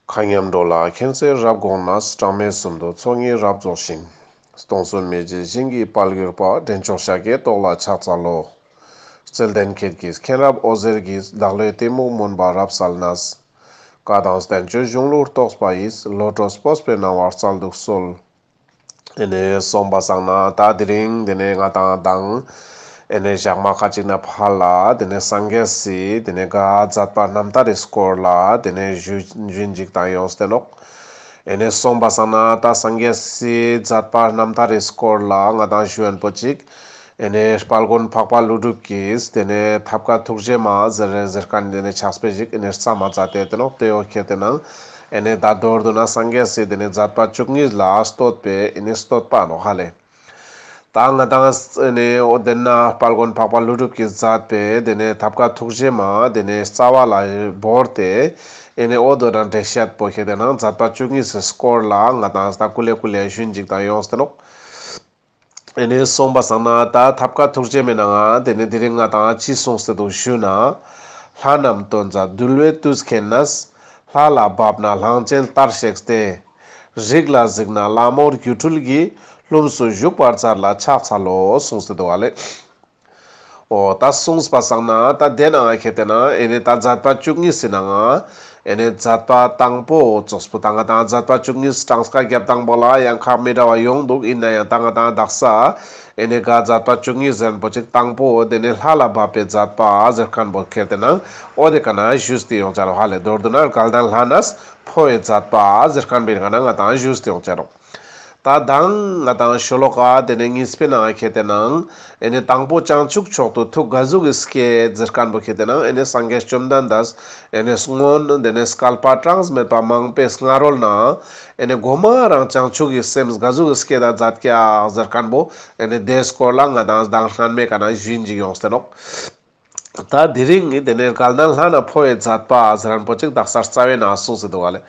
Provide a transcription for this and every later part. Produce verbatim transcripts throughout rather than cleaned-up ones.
མཁའ་མཉམ་འགྲོ་ལ་མཁྱེན་བརྩེ་རབ་དགོངས་ནས། གྲངས་མེད་གསུམ་དུ་ཚོགས་གཉིས་རབ་རྫོགས་ཤིང་། སྟོང་གསུམ་མི་མཇེད་ཞིང་གི་དཔལ་གྱུར་པ། འདྲེན་མཆོག་ཤཱཀྱའི་ཏོག་ལ་ཕྱག་འཚལ་ལོ། བརྩེ་ལྡན་ཁྱེད་ཀྱིས་མཁྱེན་རབ་འོད་ཟེར་གྱིས། བདག་བློའི་གཏི་མུག་མུན་པ་རབ་བསལ་ནས། བཀའ་དང་བསྟན་བཅོས་གཞུང་ལུགས་རྟོགས་པ་ཡིས། བློ་གྲོས་སྤོབས་པའི་སྣང་བ་སྩལ་དུ་གསོལ། ཨེ་ནེ་སོང་པ་སང་ན་ད་དེ་རིང་དེ་ནེ་ང་དང་དང་ཨེ་ནེ་ཞག་མ་ཁ་ཅིག་ན་ཕར་ལ་དེ་ནེ་སངས་རྒྱས་སི་དེ་ནེ་ག་མཛད་པ་རྣམ་ཐར་རི་སྐོར་ལ་དེ་ནེ་ཞུ་ཞུན་ཅིག་དང་ཡོངས་ཏེ་ནོག། ཨེ་ནེ་སོང་པ་སང་ན་ད་སངས་རྒྱས་སི་མཛད་པ་རྣམ་ཐར་རི་སྐོར་ལ་ང་དང་ཞུ་ཡན་པོ་ཅིག། ཨེ་ནེ་དཔལ་མགོན་འཕགས་པ་ཀླུ་སྒྲུབ་ཀྱིས་དེ་ནེ་ཐབས་མཁས་ཐུགས་རྗེ་མ་ཟེར་ཟེར་ཁན་དེ་ནེ་ཕྱག་དཔེ་ཞིག་ཨེ་ནེ་རྩོམ་མ་མཛད་དེ་ཏེ་ནོག། ཏེ་ཡོ་ཁྱེར་ཏེ་ནང་ཨེ་ནེ་ད་མདོར་བསྡུ་ན་སངས་རྒྱས་སི་དེ་ནེ་མཛད་པ་བཅུ་གཉིས་ལ་བསྟོད་པའི་ཨེ་ནེ་བསྟོད་པ་ནོག་ཧ་ལེ། ད་ང་དང་ཨེ་ནེ་འོ་དེ་ན་དཔལ་མགོན་འཕགས་པ་ཀླུ་སྒྲུབ་ཀྱིས་མཛད་པའི་དེ་ནེ་ཐབས་མཁས་ཐུགས་རྗེ་མ་དེ་ནེ་རྩ་བ་ལ་བོར་ཏེ་ཨེ་ནེ་འོ་དོ་ན་འགྲེལ་བཤད་པོ་ཁྱེར་ཏེ་ནང་མཛད་པ་བཅུ་གཉིས་སི་སྐོར་ལ་ང་དང་ད་ཀུ་ལེ་ཀུ་ལེ་ཞུན་ཅིག་དང་ཡོངས་ཏེ་ནོག། ཨེ་ནེ་སོང་པ་སང་ན་ད་ཐབས་མཁས་ཐུགས་རྗེ་མའི་ནང་ང་དེ་ནེ་དེ་རིང་ང་དང་ཅི་གསུངས་ཏེ་འདུག་ཞུ་ན། ལྷ་རྣམས་སྟོན་མཛད་འདུལ་བའི་དུས་མཁྱེན་ནས། ལྷ་ལ་བབས་ན་གླང་ཆེན་ལྟར་གཤེགས་ཏེ། རིགས་ལ་གཟིགས་ན་ལྷ་མོར་སྒྱུ་འཕྲུལ་གྱིས། ལྷུམས་སུ་ཞུགས་པར་མཛད་ལ་ཕྱག་འཚལ་ལོ་གསུངས་ཏེ་འདུག་ཧ་ལེ། འོ་ད་སོང་པ་སང་ན་ད་དེ་ནང་ང་ཁྱེར་ཏེ་ན་ཨེ་ནེ་ད་མཛད་པ་བཅུ་གཉིས་སི་ནང་ང་ཨེ་ནེ་མཛད་པ་དང་པོ་ཙོགས་པོ་ད་ང་དང་མཛད་པ་བཅུ་གཉིས་གྲངས་ཀ་རྒྱབ་དང་པོ་ལ་ཡང་ཁག་མི་འདྲ་བ་ཡོང་འདུག། ཨིན་ན་ཡང་ད་ང་དང་དག་ས་ཨེ་ནེ་ག་མཛད་པ་བཅུ་གཉིས་ཟེར་པོ་ཅིག་དང་པོ་དེ་ནེ་ལྷ་ལ་བབས་པའི་མཛད་པ་ཟེར་ཁན་པོ་ཁྱེར་ཏེ་ན་འོ་དེ་ཀ་ན་ཞུས་ཏེ་ཡོང་ཅ་རོག་ཧ་ལེ། མདོར་བསྡུ་ན་དགའ་ལྡན་ལྷ་ནས་འཕོ་བའི་མཛད་པ་ཟེར་ཁན་པོའི་ཀ་ན་ང་དང་ཞུས་ཏེ་ཡོང་ཅ་རོག། ད་དང་ང་དང་ཤོ་ལོ་ཀ་དེ་ནེ་གཉིས་པའི་ནང་ང་ཁྱེར་ཏེ་ནང་ཨེ་ནེ་དང་པོ་བྱང་ཆུབ་མཆོག་ཏུ་ཐུགས་ག་ཟུག་གི་བསྐྱེད་ཟེར་ཁན་པོ་ཁྱེར་ཏེ་ནང་ཨེ་ནེ་སངས་རྒྱས་བཅོམ་ལྡན་འདས་ཨེ་ནེ་སྔོན་དེ་ནེ་བསྐལ་པ་གྲངས་མེད་པ་མང་པོའི་སྔ་རོལ་ན་ཨེ་ནེ་གོ་མ་རང་བྱང་ཆུབ་ཀྱི་སེམས་ག་ཟུག་གི་བསྐྱེད་ད་མཛད་ཀྱག་ཟེར་ཁན་པོ་ཨེ་ནེ་དེའི་སྐོར་ལ་ང་དང་མདང་སྔན་མའི་ཀ་ན་ཞུན་ཅིག་ཡོངས་ཏེ་ནོག། ད་དེ་རིང་ངི་དེ་ནེ་དགའ་ལྡན་ལྷ་ནས་འཕོ་བའི་མཛད་པ་ཟེར་ཁན་པོ་ཅིག་དག་ས་རྩ་བའི་ནང་གསུངས་ཏེ་འདུག་ཧ་ལེ།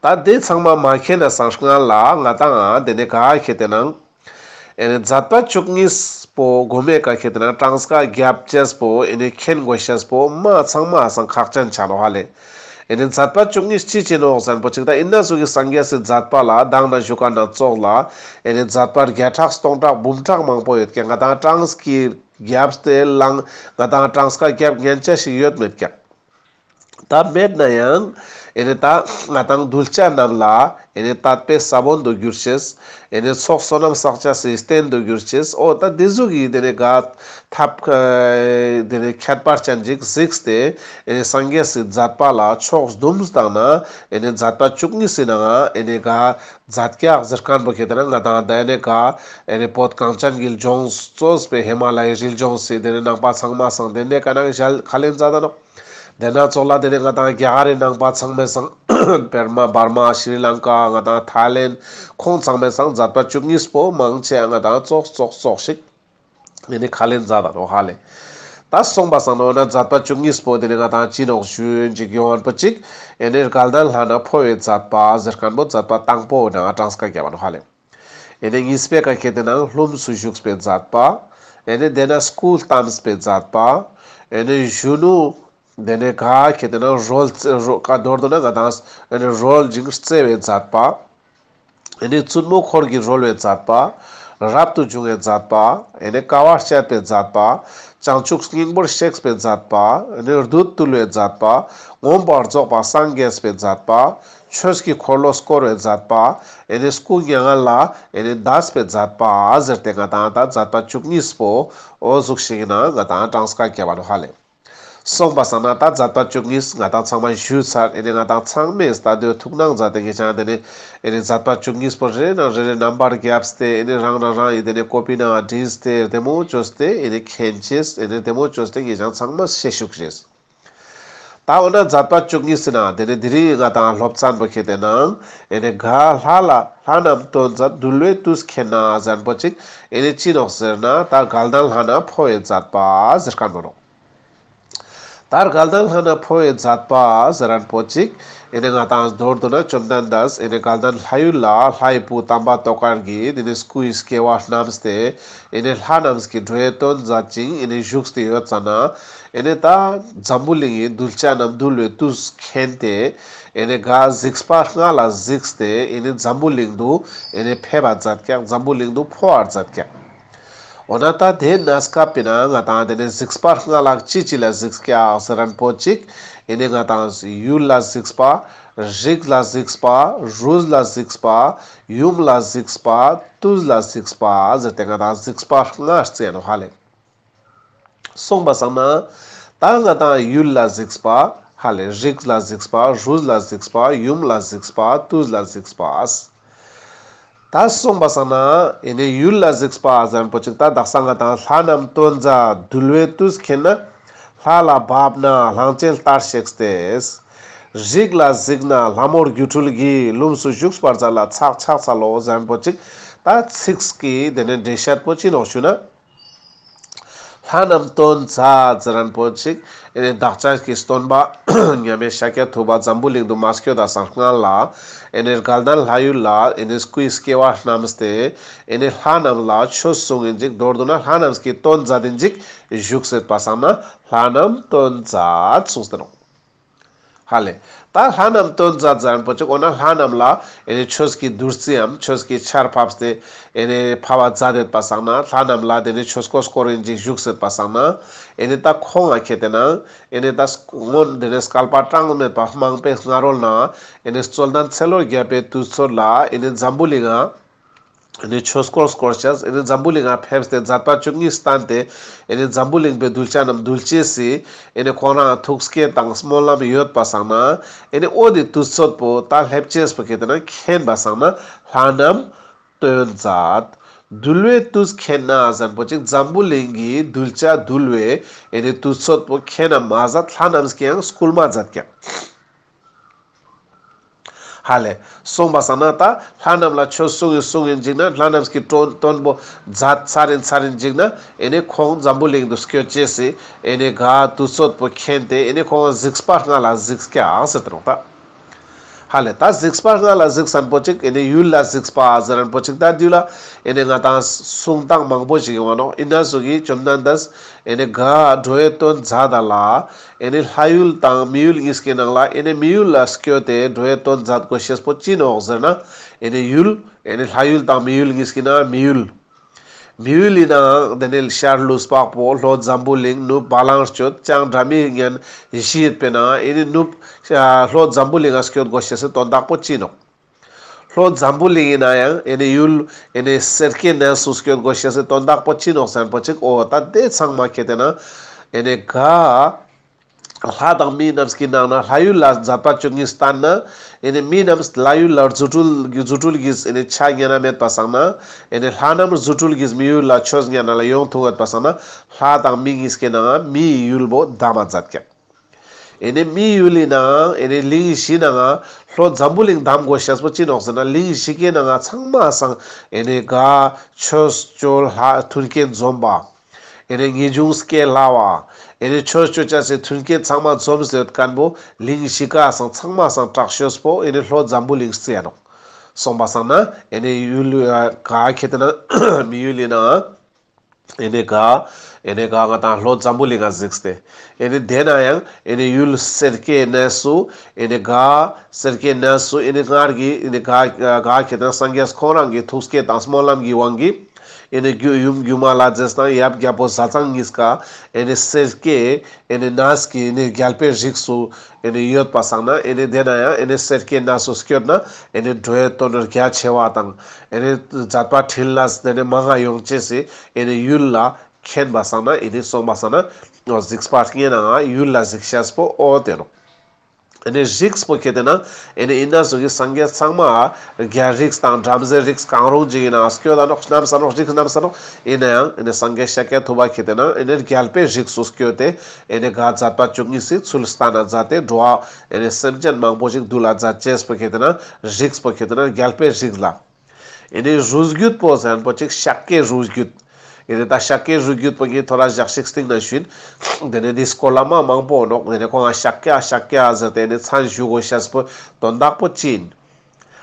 ད་དེ་ཚང་མ་མ་མཁྱེན་ན་སང་སྔན་ལ་ང་དང་དེ་ནེ་ག་ཁྱེར་ཏེ་ནང་ཨེ་ནེ་མཛད་པ་བཅུ་གཉིས་པོ་གོ་མའི་ཀ་ཁྱེར་ཏེ་ནང་གྲངས་ཀ་རྒྱབ་ཅེས་པོ་ཨེ་ནེ་མཁྱེན་དགོས་ཤེས་པོ་མ་ཚང་མ་སང་ཁག་ཅན་ཆ་ནོག་ཧ་ལེ། ཨེ་ནེ་མཛད་པ་བཅུ་གཉིས་ཅི་ཅི་ནོག་ཟེར་ཁན་པོ་ཅིག་ད་ཨིན་ན་ཟུག་གི་སངས་རྒྱས་སི་མཛད་པ་ལ་མདང་ན་ཞུ་ཁན་ཙོགས་ལ་ཨེ་ནེ་མཛད་པ་བརྒྱ་ཕྲག་སྟོང་ཕྲག་འབུམ་ཕྲག་མང་པོ་ཡོད་ཀྱག། ང་དང་གྲངས་ཀྱི་རྒྱབ་སྟེ་ལང་ང་དང་གྲངས་ཀ་རྒྱབ་ཉན་ཆ་ཞིག་ཡོད་མེད་ཀྱག། ད་མེད་ན་ཡང་ཨེ་ནེ་ད་ང་དང་གདུལ་བྱ་རྣམས་ལ་ཨེ་ནེ་དད་པའི་ས་བོན་དུ་གྱུར་ཅེས། ཨེ་ནེ་ཚོགས་བསོད་ནམས་བསགས་བྱ་སི་རྟེན་དུ་གྱུར་ཅེས། འོ་ད་དེ་ཟུག་གི་དེ་ནེ་ག་ཐབས་དེ་ནེ་ཁྱད་པར་ཅན་ཅིག་གཟིགས་ཏེ་ཨེ་ནེ་སངས་རྒྱས་སི་མཛད་པ་ལ་ཕྱོགས་བསྡོམས་བཏང་ན་ཨེ་ནེ་མཛད་པ་བཅུ་གཉིས་སི་ནང་ང་ཨེ་ནེ་ག་མཛད་ཀྱག་ཟེར་ཁན་པོ་ཁྱེར་ཏེ་ན་ང་དང་དེ་ནེ་ག་ཨེ་ནེ་བོད་གངས་ཅན་གྱི་ལྗོངས་གཙོས་པའི་ཧི་མ་ལ་ཡའི་རི་ལྗོངས་སི་དེ་ནེ་ནང་པ་ཚང་མ་སང་དེ་ནེ་ཀ་ན་ཞལ་ཁ་ལེན་མཛད་ད་ནོག། དེ་ན་ཙོགས་ལ་དེ་ནེ་ང་དང་རྒྱ་གར་རི་ནང་པ་ཚང་མའི་སང་བར་མ་བར་མ་ཤྲི་ལང་ཀ་ང་དང་ཐའི་ལེན་ཁོང་ཚང་མའི་སང་མཛད་པ་བཅུ་གཉིས་པོ་མང་ཆེ་ང་དང་ཙོགས་ཙོགས་ཙོགས་ཤིག་ཨེ་ནེ་ཁ་ལེན་མཛད་ད་ནོག་ཧ་ལེ། ད་སོང་པ་སང་ན་འོ་ན་མཛད་པ་བཅུ་གཉིས་པོ་དེ་ནེ་ང་དང་ཅི་ནོག་ཞུན་ཅིག་ཡོང་ཁན་པོ་ཅིག་ཨེ་ནེ་དགའ་ལྡན་ལྷ་ནས་འཕོ་བའི་མཛད་པ་ཟེར་ཁན་པོ་མཛད་པ་དང་པོ་ནང་ང་གྲངས་ཀ་རྒྱབ་པ་ནོག་ཧ་ལེ། ཨེ་ནེ་གཉིས་པའི་ཀ་ཁྱེར་ཏེ་ནང་ལྷུམས་སུ་ཞུགས་པའི་མཛད་པ། ཨེ་ནེ་དེ་ན་སྐུ་བལྟམས་པའི་མཛད་པ། ཨེ་ནེ་གཞོན་ནུ་དེ་ནེ་ག་ཁྱེར་ཏེ་ནང་རོལ་རྩེ་རོ་ཀ་མདོར་བསྡུ་ན་ང་དང་ཨེ་ནེ་རོལ་ཅིང་རྩེ་བའི་མཛད་པ། ཨེ་ནེ་བཙུན་མོ་འཁོར་གྱིས་རོལ་བའི་མཛད་པ། རབ་ཏུ་བྱུང་བའི་མཛད་པ། ཨེ་ནེ་དཀའ་བ་སྤྱད་པའི་མཛད་པ། བྱང་ཆུབ་སྙིང་པོར་གཤེགས་པའི་མཛད་པ། ཨེ་ནེ་བདུད་བཏུལ་བའི་མཛད་པ། མངོན་པར་རྫོགས་པར་སངས་རྒྱས་པའི་མཛད་པ། ཆོས་ཀྱི་འཁོར་ལོ་བསྐོར་བའི་མཛད་པ། ཨེ་ནེ་སྐུ་མྱ་ངན་ལས་ཨེ་ནེ་འདས་པའི་མཛད་པ་ཟེར་ཏེ་ང་དང་ད་མཛད་པ་བཅུ་གཉིས་པོ་འོ་ཟུག་ཤིག་ནང་ང་དང་གྲངས་ཀ་རྒྱབ་པ་ནོག་ཧ་ལེ། སོང་པ་སང་ན་ད་མཛད་པ་བཅུ་གཉིས་ང་དང་ཚང་མ་ཞུས་ཚར། ཨེ་ནེ་ང་དང་ཚང་མས་ད་དེ་ཐུགས་སྣང་མཛད་དེ་ངེད་ཅག་དེ་ནེ་ཨེ་ནེ་མཛད་པ་བཅུ་གཉིས་པོ་རེ་ནང་རེ་རེ་རྣམ་པར་རྒྱབ་སྟེ་ཨེ་ནེ་རང་རང་རང་ཡི་དེ་ནེ་ཀོ་པི་ནང་བྲིས་ཏེ་བདེ་མོ་བཅོས་ཏེ་ཨེ་ནེ་མཁྱེན་ཅེས་ཨེ་ནེ་བདེ་མོ་བཅོས་ཏེ་ངེད་ཅག་ཚང་མས་ཤེས་ཤུགས་རེད། ད་འོ་ན་མཛད་པ་བཅུ་གཉིས་སི་ནང་དེ་ནེ་དེ་རིང་ང་དང་སློབ་ཚན་པོ་ཁྱེར་ཏེ་ནང་ཨེ་ནེ་ག་ལྷ་ལ་ལྷ་རྣམས་སྟོན་མཛད་འདུལ་བའི་དུས་མཁྱེན་ན་ཟེར་ཁན་པོ་ཅིག་ཨེ་ནེ་ཅི་ནོག་ཟེར་ན་ད་དགའ་ལྡན་ལྷ་ནས་འཕོ་བའི་མཛད་པ་ཟེར་ཁན་པོ་ནོག། ད་དགའ་ལྡན་ལྷ་ནང་འཕོ་བའི་མཛད་པ་ཟེར་ཁན་པོ་ཅིག་ཨེ་ནེ་ང་དང་མདོར་བསྡུ་ན་བཅོམ་ལྡན་འདས་ཨེ་ནེ་དགའ་ལྡན་ལྷ་ཡུལ་ལ་ལྷའི་བུ་དམ་པ་ཏོག་དཀར་གྱིས་དེ་ནེ་སྐུའི་སྐྱེ་བ་བསྣམས་ཏེ་ཨེ་ནེ་ལྷ་རྣམས་ཀྱི་འགྲོ་བའི་དོན་མཛད་ཅིང་ཨེ་ནེ་བཞུགས་ཏེ་ཡོད་ཙ་ན། ཨེ་ནེ་ད་འཛམ་བུ་གླིང་གི་གདུལ་བྱ་རྣམས་འདུལ་བའི་དུས་མཁྱེན་ཏེ་ཨེ་ནེ་ག་གཟིགས་པ་ལྔ་ལ་གཟིགས་ཏེ་ཨེ་ནེ་འཛམ་བུ་གླིང་དུ་ཨེ་ནེ་ཕེབས་པ་མཛད་ཀྱག། འཛམ་བུ་གླིང་དུ་འཕོ་བ་མཛད་ཀྱག། འོ་ན་ད་དེ་གནས་སྐབས་པོའི་ནང་ང་དང་དེ་ནེ་གཟིགས་པ་ལྔ་ལ་ཅི་ཅི་ལ་གཟིགས་ཀྱག་ཟེར་ཁན་པོ་ཅིག་ཨེ་ནེ་ང་དང་ཡུལ་ལ་གཟིགས་པ། རིགས་ལ་གཟིགས་པ། རུས་ལ་གཟིགས་པ། ཡུམ་ལ་གཟིགས་པ། དུས་ལ་གཟིགས་པ་ཟེར་ཏེ་ང་དང་གཟིགས་པ་ལྔ་རྩི་ཡ་ནོག་ཧ་ལེ། སོང་པ་སང་ན་ད་ང་དང་ཡུལ་ལ་གཟིགས་པ་ཧ་ལེ། རིགས་ལ་གཟིགས་པ། རུས་ལ་གཟིགས་པ། ཡུམ་ལ་གཟིགས་པ། དུས་ལ་གཟིགས་པ། ད་སོང་པ་སང་ན་ཨེ་ནེ་ཡུལ་ལ་གཟིགས་པ་ཟེར་ཁན་པོ་ཅིག་ད་དག་ས་ང་དང་ལྷ་རྣམས་སྟོན་མཛད་འདུལ་བའི་དུས་མཁྱེན་ན། ལྷ་ལ་བབས་ན་གླང་ཆེན་ལྟར་གཤེགས་ཏེ། རིགས་ལ་གཟིགས་ན་ལྷ་མོར་སྒྱུ་འཕྲུལ་གྱིས། ལྷུམས་སུ་ཞུགས་པར་མཛད་ལ་ཕྱག་ཕྱག་འཚལ་ལོ་ཟེར་ཁན་པོ་ཅིག་ད་ཚིགས་ཀྱི་དེ་ནེ་འགྲེལ་བཤད་པོ་ཅི་ནོག་ཞུ་ན། ལྷ་རྣམས་སྟོན་མཛད་ཟེར་ཁན་པོ་ཅིག་ཨེ་ནེ་བདག་ཅག་གི་སྟོན་པ་མཉམ་མེད་ཤཱཀྱ་ཐུབ་པ་འཛམ་བུ་གླིང་དུ་མ་སྐྱོད་ད་སང་སྔ་ལ་ཨེ་ནེ་དགའ་ལྡན་ལྷ་ཡུལ་ལ་ཨེ་ནེ་སྐུའི་སྐྱེ་བ་བསྣམས་ཏེ་ཨེ་ནེ་ལྷ་རྣམས་ལ་ཆོས་གསུང་ཨིན་ཅིག། མདོར་བསྡུ་ན་ལྷ་རྣམས་ཀྱི་སྟོན་མཛད་ཨིན་ཅིག་བཞུགས་སྲིད་པ་སང་ན་ལྷ་རྣམས་སྟོན་མཛད་གསུངས་ཏེ་ནོག། ཧ་ལེ། ད་ལྷ་རྣམས་སྟོན་མཛད་ཟེར་ཁན་པོ་ཅིག་འོ་ན་ལྷ་རྣམས་ལ་ཨེ་ནེ་ཆོས་ཀྱི་བདུད་རྩིའམ་ཆོས་ཀྱི་ཆར་ཕབས་ཏེ་ཨེ་ནེ་ཕབ་པ་མཛད་དེད་པ་སང་ན་ལྷ་རྣམས་ལ་དེ་ནེ་ཆོས་འཁོར་བསྐོར་ཨིན་ཅིག་བཞུགས་སྲིད་པ་སང་ན་ཨེ་ནེ་ད་ཁོང་ང་ཁྱེད་དེ་ན་ཨེ་ནེ་ད་སྔོན་དེ་ནེ་བསྐལ་པ་གྲངས་མེད་པ་མང་པོའི་སྔ་རོལ་ན་ཨེ་ནེ་རྩོད་ལྡན་ཚེ་ལོ་བརྒྱ་པའི་དུས་ཚོད་ལ་ཨེ་ནེ་འཛམ་བུ་གླིང་ང་ཨེ་ནེ་ཆོས་འཁོར་བསྐོར་ཅེས། ཨེ་ནེ་འཛམ་བུ་གླིང་ང་ཕེབས་ཏེ་མཛད་པ་བཅུ་གཉིས་བསྟན་ཏེ། ཨེ་ནེ་འཛམ་བུ་གླིང་པའི་གདུལ་བྱ་རྣམས་འདུལ་ཅེས་སི། ཨེ་ནེ་ཁོང་རང་ཐུགས་བསྐྱེད་དང་སྨོན་ལམ་ཡོད་པ་སང་ན། ཨེ་ནེ་འོ་དེ་དུས་ཚོད་པོ་ད་སླེབས་ཅེས་པོ་ཁྱེད་དེ་ན་མཁྱེན་པ་སང་ན་ལྷ་རྣམས་སྟོན་མཛད། འདུལ་བའི་དུས་མཁྱེན་ན་ཟེར་ཁན་པོ་ཅིག་འཛམ་བུ་གླིང་གི་གདུལ་བྱ་འདུལ་བའི་ཨེ་ནེ་དུས་ཚོད་པོ་མཁྱེན་ན་མ་ཟད་ལྷ་རྣམས་ཀྱིས་ཡང་སྐུལ་མ་མཛད་ཀྱག། ཧ་ལེ། སོང་པ་སང་ན་ད་ལྷ་རྣམས་ལ་ཆོས་གསུང་ཨིན་གསུང་ཨིན་ཅིག་ན་ལྷ་རྣམས་ཀྱི་དོན་དོན་པོ་མཛད་ཚར་ཨིན་ཚར་ཨིན་ཅིག་ན་ཨེ་ནེ་ཁོང་འཛམ་བུ་གླིང་དུ་སྐྱོད་ཅེས་སི་ཨེ་ནེ་ག་དུས་ཚོད་པོ་མཁྱེན་ཏེ་ཨེ་ནེ་ཁོང་གཟིགས་པ་ལྔ་ལ་གཟིགས་ཀྱག་ཟེར་ཏེ་ནོག་ད། ཧ་ལེ། ད་གཟིགས་པ་ལྔ་ལ་གཟིགས་ཁན་པོ་ཅིག་ཨེ་ནེ་ཡུལ་ལ་གཟིགས་པ་ཟེར་ཁན་པོ་ཅིག་ད་དུས་ལ་ཨེ་ནེ་ང་དང་གསུང་སྟངས་མང་པོ་ཞིག་ཡོང་བ་ནོག། ཨིན་ན་ཟུག་གི་བཅོམ་ལྡན་འདས་ཨེ་ནེ་ག་འགྲོ་བའི་དོན་མཛད་ད་ལ། ཨེ་ནེ་ལྷ་ཡུལ་དང་མི་ཡུལ་གཉིས་ཀྱི་ནང་ལ་ཨེ་ནེ་མི་ཡུལ་ལ་སྐྱོད་དེ་འགྲོ་བའི་དོན་མཛད་དགོས་ཤེས་པོ་ཅི་ནོག་ཟེར་ན། ཨེ་ནེ་ཡུལ་ཨེ་ནེ་ལྷ་ཡུལ་དང་མི་ཡུལ་གཉིས་ཀྱི་ནང་མི་ཡུལ། མི་ཡུལ་ལི་ནང་དེ་ནེ་ཤར་ལུས་འཕགས་པོ་ལྷོ་འཛམ་བུ་གླིང་ནུབ་བ་ལང་སྤྱོད་བྱང་སྒྲ་མི་སྙན་བཞི་ཡོད་པའི་ནང་ཨེ་ནེ་ནུབ་ལྷོ་འཛམ་བུ་གླིང་ང་སྐྱོད་དགོས་ཤེས་སི་དོན་དག་པོ་ཅི་ནོག། ལྷོ་འཛམ་བུ་གླིང་ཡིན་ན་ཡང་ཨེ་ནེ་ཡུལ་ཨེ་ནེ་སེར་སྐྱའི་གནས་སུ་སྐྱོད་དགོས་ཤེས་སི་དོན་དག་པོ་ཅི་ནོག་ཟེར་ཁན་པོ་ཅིག་འོ་ད་དེ་ཚང་མ་ཁྱེད་དེ་ན་ཨེ་ནེ་ག་ལྷ་དང་མི་རྣམས་ཀྱི་ནང་ན་ལྷ་ཡུལ་ལ་མཛད་པ་བཅུ་གཉིས་བསྟན་ན། ཨེ་ནེ་མི་རྣམས་ལྷ་ཡུལ་ལ་རྫུ་འཕྲུལ་རྫུ་འཕྲུལ་གྱིས་ཨེ་ནེ་ཆ་ཉན་ན་མེད་པ་སང་ན། ཨེ་ནེ་ལྷ་རྣམས་རྫུ་འཕྲུལ་གྱིས་མི་ཡུལ་ལ་ཆོས་ཉན་ན་ལ་ཡོང་ཐུབ་ཡོད་པ་སང་ན། ལྷ་དང་མི་གཉིས་ཀྱི་ནང་མིའི་ཡུལ་པོ་གདམས་པ་མཛད་ཀྱག། ཨེ་ནེ་མི་ཡུལ་ལི་ནང་ཨེ་ནེ་གླིང་བཞི་ནང་ལྷོ་འཛམ་བུ་གླིང་གདམས་དགོས་ཤེས་པོ་ཅི་ནོག་ཟེར་ན་གླིང་བཞི་ཀའི་ནང་ཚང་མ་སང་ཨེ་ནེ་ག་ཆོས་སྤྱོད་ལྷ་མཐུན་རྐྱེན་འཛོམས་པ། ཨེ་ནེ་ངེས་འབྱུང་སྐྱེ་སླ་བ། ཨེ་ནེ་ཆོས་སྤྱོད་ཅེས་སི་མཐུན་རྐྱེན་ཚང་མ་འཛོམས་ཏེ་ཡོད་ཁན་པོ་གླིང་བཞི་ཀ་སང་ཚང་མ་སང་དྲག་ཤོས་པོ་ཨེ་ནེ་ལྷོ་འཛམ་བུ་གླིང་རྩི་ཡ་ནོག། སོང་པ་སང་ན་ཨེ་ནེ་ཡུལ་ག་ཁྱེད་དེ་ན་མི་ཡུལ་ལི་ནང་ཨེ་ནེ་ག་ཨེ་ནེ་ག་ང་དང་ལྷོ་འཛམ་བུ་གླིང་ང་གཟིགས་ཏེ། ཨེ་ནེ་དེ་ན་ཡང་ཨེ་ནེ་ཡུལ་སེར་སྐྱའི་གནས་སུ་ཨེ་ནེ་ག་སེར་སྐྱའི་གནས་སུ་ཨེ་ནེ་སྔར་གྱི་ཨེ་ནེ་ག་ག་ཁྱེད་དེ་ན་སངས་རྒྱས་ཁོང་རང་གི་ཐུགས་བསྐྱེད་དང་སྨོན་ལམ་གྱི་དབང་གིས་ཨེ་ནེ་རྒྱུ་ཡུམ་སྒྱུ་མ་ལྷ་མཛེས་དང་ཡབ་རྒྱལ་པོ་ཟས་གཙང་གཉིས་ཀ་ཨེ་ནེ་སེར་སྐྱའི་ཨེ་ནེ་གནས་ཀྱི་ཨེ་ནེ་རྒྱལ་པོའི་རིགས་སུ་ཨེ་ནེ་ཡོད་པ་སང་ན་ཨེ་ནེ་དེ་ན་ཡང་ཨེ་ནེ་སེར་སྐྱའི་གནས་སུ་སྐྱོད་ན་ཨེ་ནེ་འགྲོ་བའི་དོན་རྒྱ་ཆེ་བ་དང་ཨེ་ནེ་མཛད་པ་འཕྲིན་ལས་དེ་ནེ་མང་ང་ཡོང་ཅེས་སི་ཨེ་ནེ་ཡུལ་ལ་མཁྱེན་པ་སང་ན་ཨེ་ནེ་སོང་པ་སང་ན་གཟིགས་པ་ལྔའི་ནང་ང་ཡུལ་ལ་གཟིགས་ཤེས་པོ་འོ་དེ་ནོག། ཨེ་ནེ་རིགས་པོ་ཁྱེད་དེ་ན་ཨེ་ནེ་ཨིན་ན་ཟུག་གི་སངས་རྒྱས་ཚང་མ་རྒྱལ་རིགས་དང་བྲམ་ཟེ་རིགས་གང་རུང་ཅིག་ཡིན་ན་སྐྱོད་ད་ནོག་རྣམས་ས་ནོག་རིགས་རྣམས་ས་ནོག། ཡིན་ན་ཡང་ཨེ་ནེ་སངས་རྒྱས་ཤཱཀྱ་ཐུབ་པ་ཁྱེད་དེ་ན་ཨེ་ནེ་རྒྱལ་པོའི་རིགས་སུ་སྐྱོད་དེ་ཨེ་ནེ་ག་མཛད་པ་བཅུ་གཉིས་སི་ཚུལ་བསྟན་ན་མཛད་དེ་འགྲོ་བ་ཨེ་ནེ་སེམས་ཅན་མང་པོ་ཞིག་འདུལ་ལ་མཛད་ཅེས་པོ་ཁྱེད་དེ་ན་རིགས་པོ་ཁྱེད་དེ་ན་རྒྱལ་པོའི་རིགས་ལ། ཨེ་ནེ་རུས་རྒྱུད་པོ་ཟེར་ཁན་པོ་ཅིག་ཤཱཀྱའི་རུས་རྒྱུད། ཨེ་ནེ་ད་ཤཱཀྱའི་རུས་རྒྱུད་པོ་གི་ཐོ་རེ་ཞག་ཞིག་སྟིང་ན་ཞུ་ཡིན། དེ་ནེ་འདི་སྐོར་ལ་མ་མང་པོ་ནོག། དེ་ནེ་ཁོང་ང་ཤཱཀྱ་ཤཱཀྱ་ཟེར་ཏེ་ཨེ་ནེ་མཚན་ཞུ་དགོས་ཤེས་པོ་དོན་དག་པོ་ཅི་ཡིན།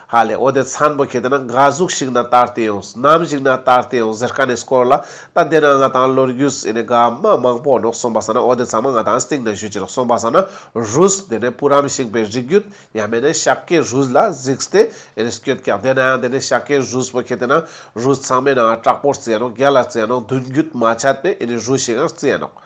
ཧ་ལེ། འོ་དེ་མཚན་པོ་ཁེ་ཏེ་ན་ག་ཟུག་ཞིག་ན་དར་ཏེ་ཡོང་། ནམ་ཞིག་ན་དར་ཏེ་ཡོང་ཟེར་ཁན་ནི་སྐོར་ལ་ད་དེ་ན་ང་དང་ལོ་རྒྱུས་ཨེ་ནེ་ག་མ་མང་པོ་ནོག། སོང་པ་སང་ན་འོ་དེ་ཚང་མ་ང་དང་སྟིང་ན་ཞུ་ཅི་ལོག། སོང་པ་སང་ན་རུས་དེ་ནེ་བུ་རམ་ཤིང་པའི་རིགས་རྒྱུད་ཡང་མེད་ན་ཤཱཀྱའི་རུས་ལ་གཟིགས་ཏེ་ཨེ་ནེ་སྐྱོད་ཀྱག། དེ་ན་ཡང་དེ་ནེ་ཤཱཀྱའི་རུས་པོ་ཁེ་ཏེ་ན་རུས་ཚང་མའི་ནང་དྲག་པོ་རྩི་ཡ་ནོག། རྒྱལ་ལ་རྩི་ཡ་ནོག། མདུན་རྒྱུད་མ་ཆད་པའི་ཨེ་ནེ་རུས་ཤིག་ཡང་རྩི་ཡ་ནོག།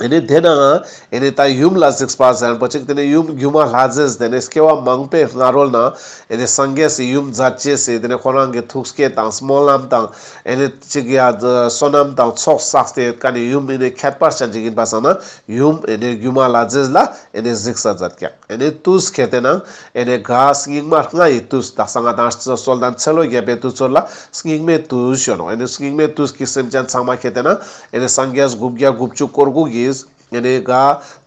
ཨེ་ནེ་དེ་ནའང་ཨེ་ནེ་ད་ཡུམ་ལ་གཟིགས་པ་ཟེར་པོ་ཅིག། དེ་ནེ་ཡུམ་སྒྱུ་མ་ལྷ་མཛེས་དེ་ནེ་སྐྱེ་བ་མང་པོའི་སྔ་རོལ་ན་ཨེ་ནེ་སངས་རྒྱས་སི་ཡུམ་མཛད་ཅེས་སི་དེ་ནེ་ཁོ་རང་གི་ཐུགས་བསྐྱེད་དང་སྨོན་ལམ་དང་ཨེ་ནེ་ཅིག་ཡ་བསོད་ནམས་དང་ཚོགས་བསགས་ཏེ་ཡོད་ཁན་ནི་ཡུམ་ཨེ་ནེ་ཁྱད་པར་ཅན་ཅིག་ཡིན་པ་སང་ན་ཡུམ་ཨེ་ནེ་སྒྱུ་མ་ལྷ་མཛེས་ལ་ཨེ་ནེ་གཟིགས་ས་མཛད་ཀྱག། ཨེ་ནེ་དུས་ཁེ་ཏེ་ན་ཨེ་ནེ་ག་སྙིགས་མ་ལྔ་ཡི་དུས། དག་ས་ང་དང་གསོལ་ལྡན་ཚེ་ལོ་བརྒྱ་པའི་དུས་ཚོད་ལ་སྙིགས་མའི་དུས་ཞུ་ནོག། ཨེ་ནེ་སྙིགས་མའི་དུས་ཀྱི་སེམས་ཅན་ཚང་མ་ཁེ་ཏེ་ན་ཨེ་ནེ་སངས་རྒྱས་དགུ་བརྒྱ་དགུ་བཅུ་གོ་དགུ་གིས་ཨེ་ནེ་ག་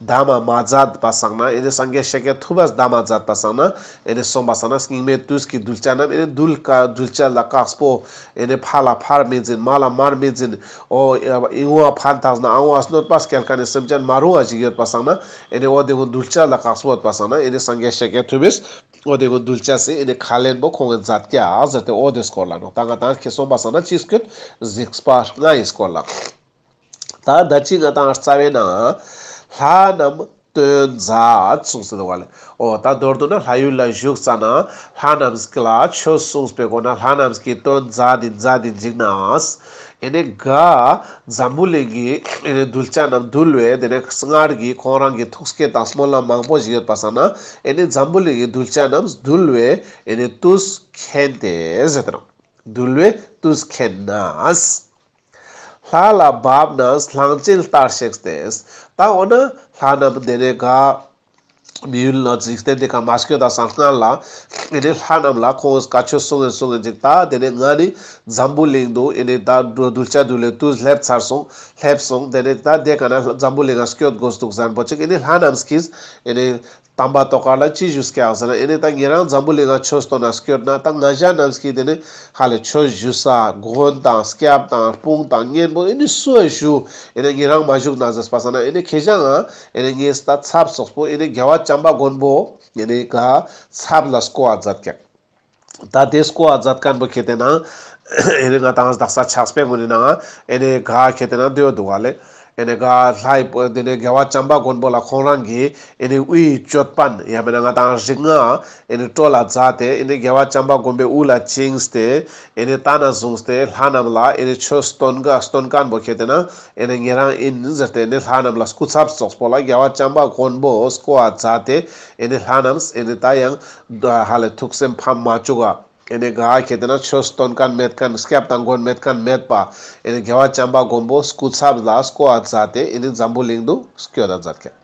དམ་མ་མཛད་པ་སང་ན་ཨེ་ནེ་སངས་རྒྱས་ཤཱཀྱ་ཐུབ་པས་དམ་མ་མཛད་པ་སང་ན་ཨེ་ནེ་སོང་པ་སང་ན་སྙིགས་མའི་དུས་ཀྱི་གདུལ་བྱ་རྣམས་ཨེ་ནེ་གདུལ་དཀའ་གདུལ་བྱ་ལ་དཀགས་པོ། ཨེ་ནེ་ཕ་ལ་ཕར་མི་འཛིན། མ་ལ་མར་མི་འཛིན། འོ་ཨིན་བ་ཕན་ཐགས་ན་ཨང་བ་གནོད་པ་སྐྱེལ་ཁན་ནི་སེམས་ཅན་མ་རུང་བ་ཞིག་ཡོད་པ་སང་ན་ཨེ་ནེ་འོ་དེ་གུན་གདུལ་བྱ་ལ་དཀགས་པོ་ཡོད་པ་སང་ན་ཨེ་ནེ་སངས་རྒྱས་ཤཱཀྱ་ཐུབ་པས་འོ་དེ་གུན་གདུལ་བྱ་སི་ཨེ་ནེ་ཁས་ལེན་པོ་ཁོང་གི་མཛད་ཀྱག་ཟེར་ཏེ་འོ་དེ་སྐོར་ལ་ནོག། ད་ང་དང་ཁེ་སོང་པ་སང་ན་ཅི་སྐྱོད། གཟིགས་པ་ལྔ་ཡི་སྐོར་ལ། ད་ད་ཅི་ང་དང་རྩ་བའི་ནང་ལྷ་རྣམས་སྟོན་མཛད་གསུངས་ཏེ་འདུག་ག་ལེ། འོ་ད་མདོར་བསྡུ་ན་ལྷ་ཡུལ་ལ་བཞུགས་ཙ་ན་ལྷ་རྣམས་ཀྱི་ལ་ཆོས་གསུངས་པའི་སྒོ་ནས་ལྷ་རྣམས་ཀྱི་སྟོན་མཛད་དེ་མཛད་དེ་འཇིག་ན། ཨེ་ནེ་ག་འཛམ་བུ་གླིང་གི་ཨེ་ནེ་གདུལ་བྱ་རྣམས་འདུལ་བའི་དེ་ནེ་སྔར་གྱི་ཁོང་རང་གི་ཐུགས་བསྐྱེད་དང་སྨོན་ལམ་མང་པོ་ཞིག་ཡོད་པ་སང་ན་ཨེ་ནེ་འཛམ་བུ་གླིང་གི་གདུལ་བྱ་རྣམས་འདུལ་བའི་ཨེ་ནེ་དུས་མཁྱེན་ཏེ་ཟེར་ཏེ་ནོག། འདུལ་བའི་དུས་མཁྱེན་ན། ལྷ་ལ་བབ་ན་གླང་ཆེན་ལྟར་གཤེགས་ཏེ། ད་འོ་ན་ལྷ་རྣམས་དེ་ནེ་ག་མི་ཡུལ་ལ་འཇིག་རྟེན་འདི་ཀ་མ་སྐྱོད་ད་སང་སྔ་ལ་ཨེ་ནེ་ལྷ་རྣམས་ལ་ཁོང་བཀའ་ཆོས་གསུང་ངིན་གསུང་ངིན་ཅིག། ད་དེ་ནེ་ང་ནི་འཛམ་བུ་གླིང་དུ་ཨེ་ནེ་ད་གདུལ་བྱ་འདུལ་བའི་དུས་སླེབས་ཚར་སོང་། སླེབས་སོང་། དེ་ནེ་ད་དེ་ཀ་ན་འཛམ་བུ་གླིང་ང་སྐྱོད་དགོས་འདུག་ཟེར་པོ་ཅིག། ཨེ་ནེ་ལྷ་རྣམས་ཀྱིས་ཨེ་ནེ་དམ་པ་ཏོག་དཀར་ལ་ཅི་ཞུས་ཀྱག་ཟེར་ན། ཨེ་ནེ་ད་ཉེ་རང་འཛམ་བུ་གླིང་ང་ཆོས་སྟོན་ན་སྐྱོད་ན་ད་ང་ཞ་རྣམས་ཀྱིས་དེ་ནེ་ཧ་ལེ་ཆོས་ཞུ་ས་མགོན་དང་སྐྱབས་དང་དཔུང་དང་གཉེན་པོ་ཨེ་ནེ་སུ་ཡ་ཞུ། ཨེ་ནེ་ཉེ་རང་མ་བཞུགས་ན་ཟེར་པ་སང་ན་ཨེ་ནེ་ཁྱེ་ཞ་ང་ཨེ་ནེ་ངའི་ད་ཚབ་སོགས་པོ་ཨེ་ནེ་རྒྱལ་བ་བྱམས་པ་མགོན་པོ་ཨེ་ནེ་ག་ཚབ་ལ་སྐོ་བ་མཛད་ཀྱག། ད་དེ་སྐོ་བ་མཛད་ཁན་པོ་ཁེ་ཏེ་ན་ཨེ་ནེ་ང་དང་དག་ས་ཕྱག་དཔེ་གུན་ནི་ནང་ཨེ་ནེ་ག་ཁེ་ཏེ་ན་དེ་བོ་འདུག་ག་ལེ། ཨེ་ནེ་ག་ལྷའི་བུ་དེ་ནེ་རྒྱལ་བ་བྱམས་པ་མགོན་པོ་ལ་ཁོང་རང་གི་ཨེ་ནེ་དབུའི་ཅོད་པན་ཡང་མེད་ན་ང་དང་རིགས་ལྔ་ཨེ་ནེ་བཀྲོལ་ལ་མཛད་དེ་ཨེ་ནེ་རྒྱལ་བ་བྱམས་པ་མགོན་པོའི་དབུ་ལ་བཅིངས་ཏེ་ཨེ་ནེ་ད་ནེ་བཟུང་སྟེ་ལྷ་རྣམས་ལ་ཨེ་ནེ་ཆོས་སྟོན་ག་སྟོན་ཁན་པོ་ཁེ་ཏེ་ན་ཨེ་ནེ་ཉེ་རང་ཨིན་ཟེར་ཏེ་ཨེ་ནེ་ལྷ་རྣམས་ལ་སྐུ་ཚབ་སོགས་པོ་ལ་རྒྱལ་བ་བྱམས་པ་མགོན་པོ་སྐོ་བ་མཛད་དེ་ཨེ་ནེ་ལྷ་རྣམས་ཨེ་ནེ་ད་ཡང་ཧ་ལེ་ཐུགས་སེམས་ཕམ་མ་བཅུག་ག། ཨེ་ནེ་ག་ཁེ་ཏེ་ན་ཆོས་སྟོན་ཁན་མེད་ཁན་སྐྱབས་དང་མགོན་མེད་ཁན་མེད་པ་ཨེ་ནེ་རྒྱལ་བ་བྱམས་པ་མགོན་པོ་སྐུ་ཚབ་ལ་སྐོ་བ་མཛད་དེ་ཨེ་ནེ་འཛམ་བུ་གླིང་དུ་སྐྱོད་ད་མཛད་ཀྱག།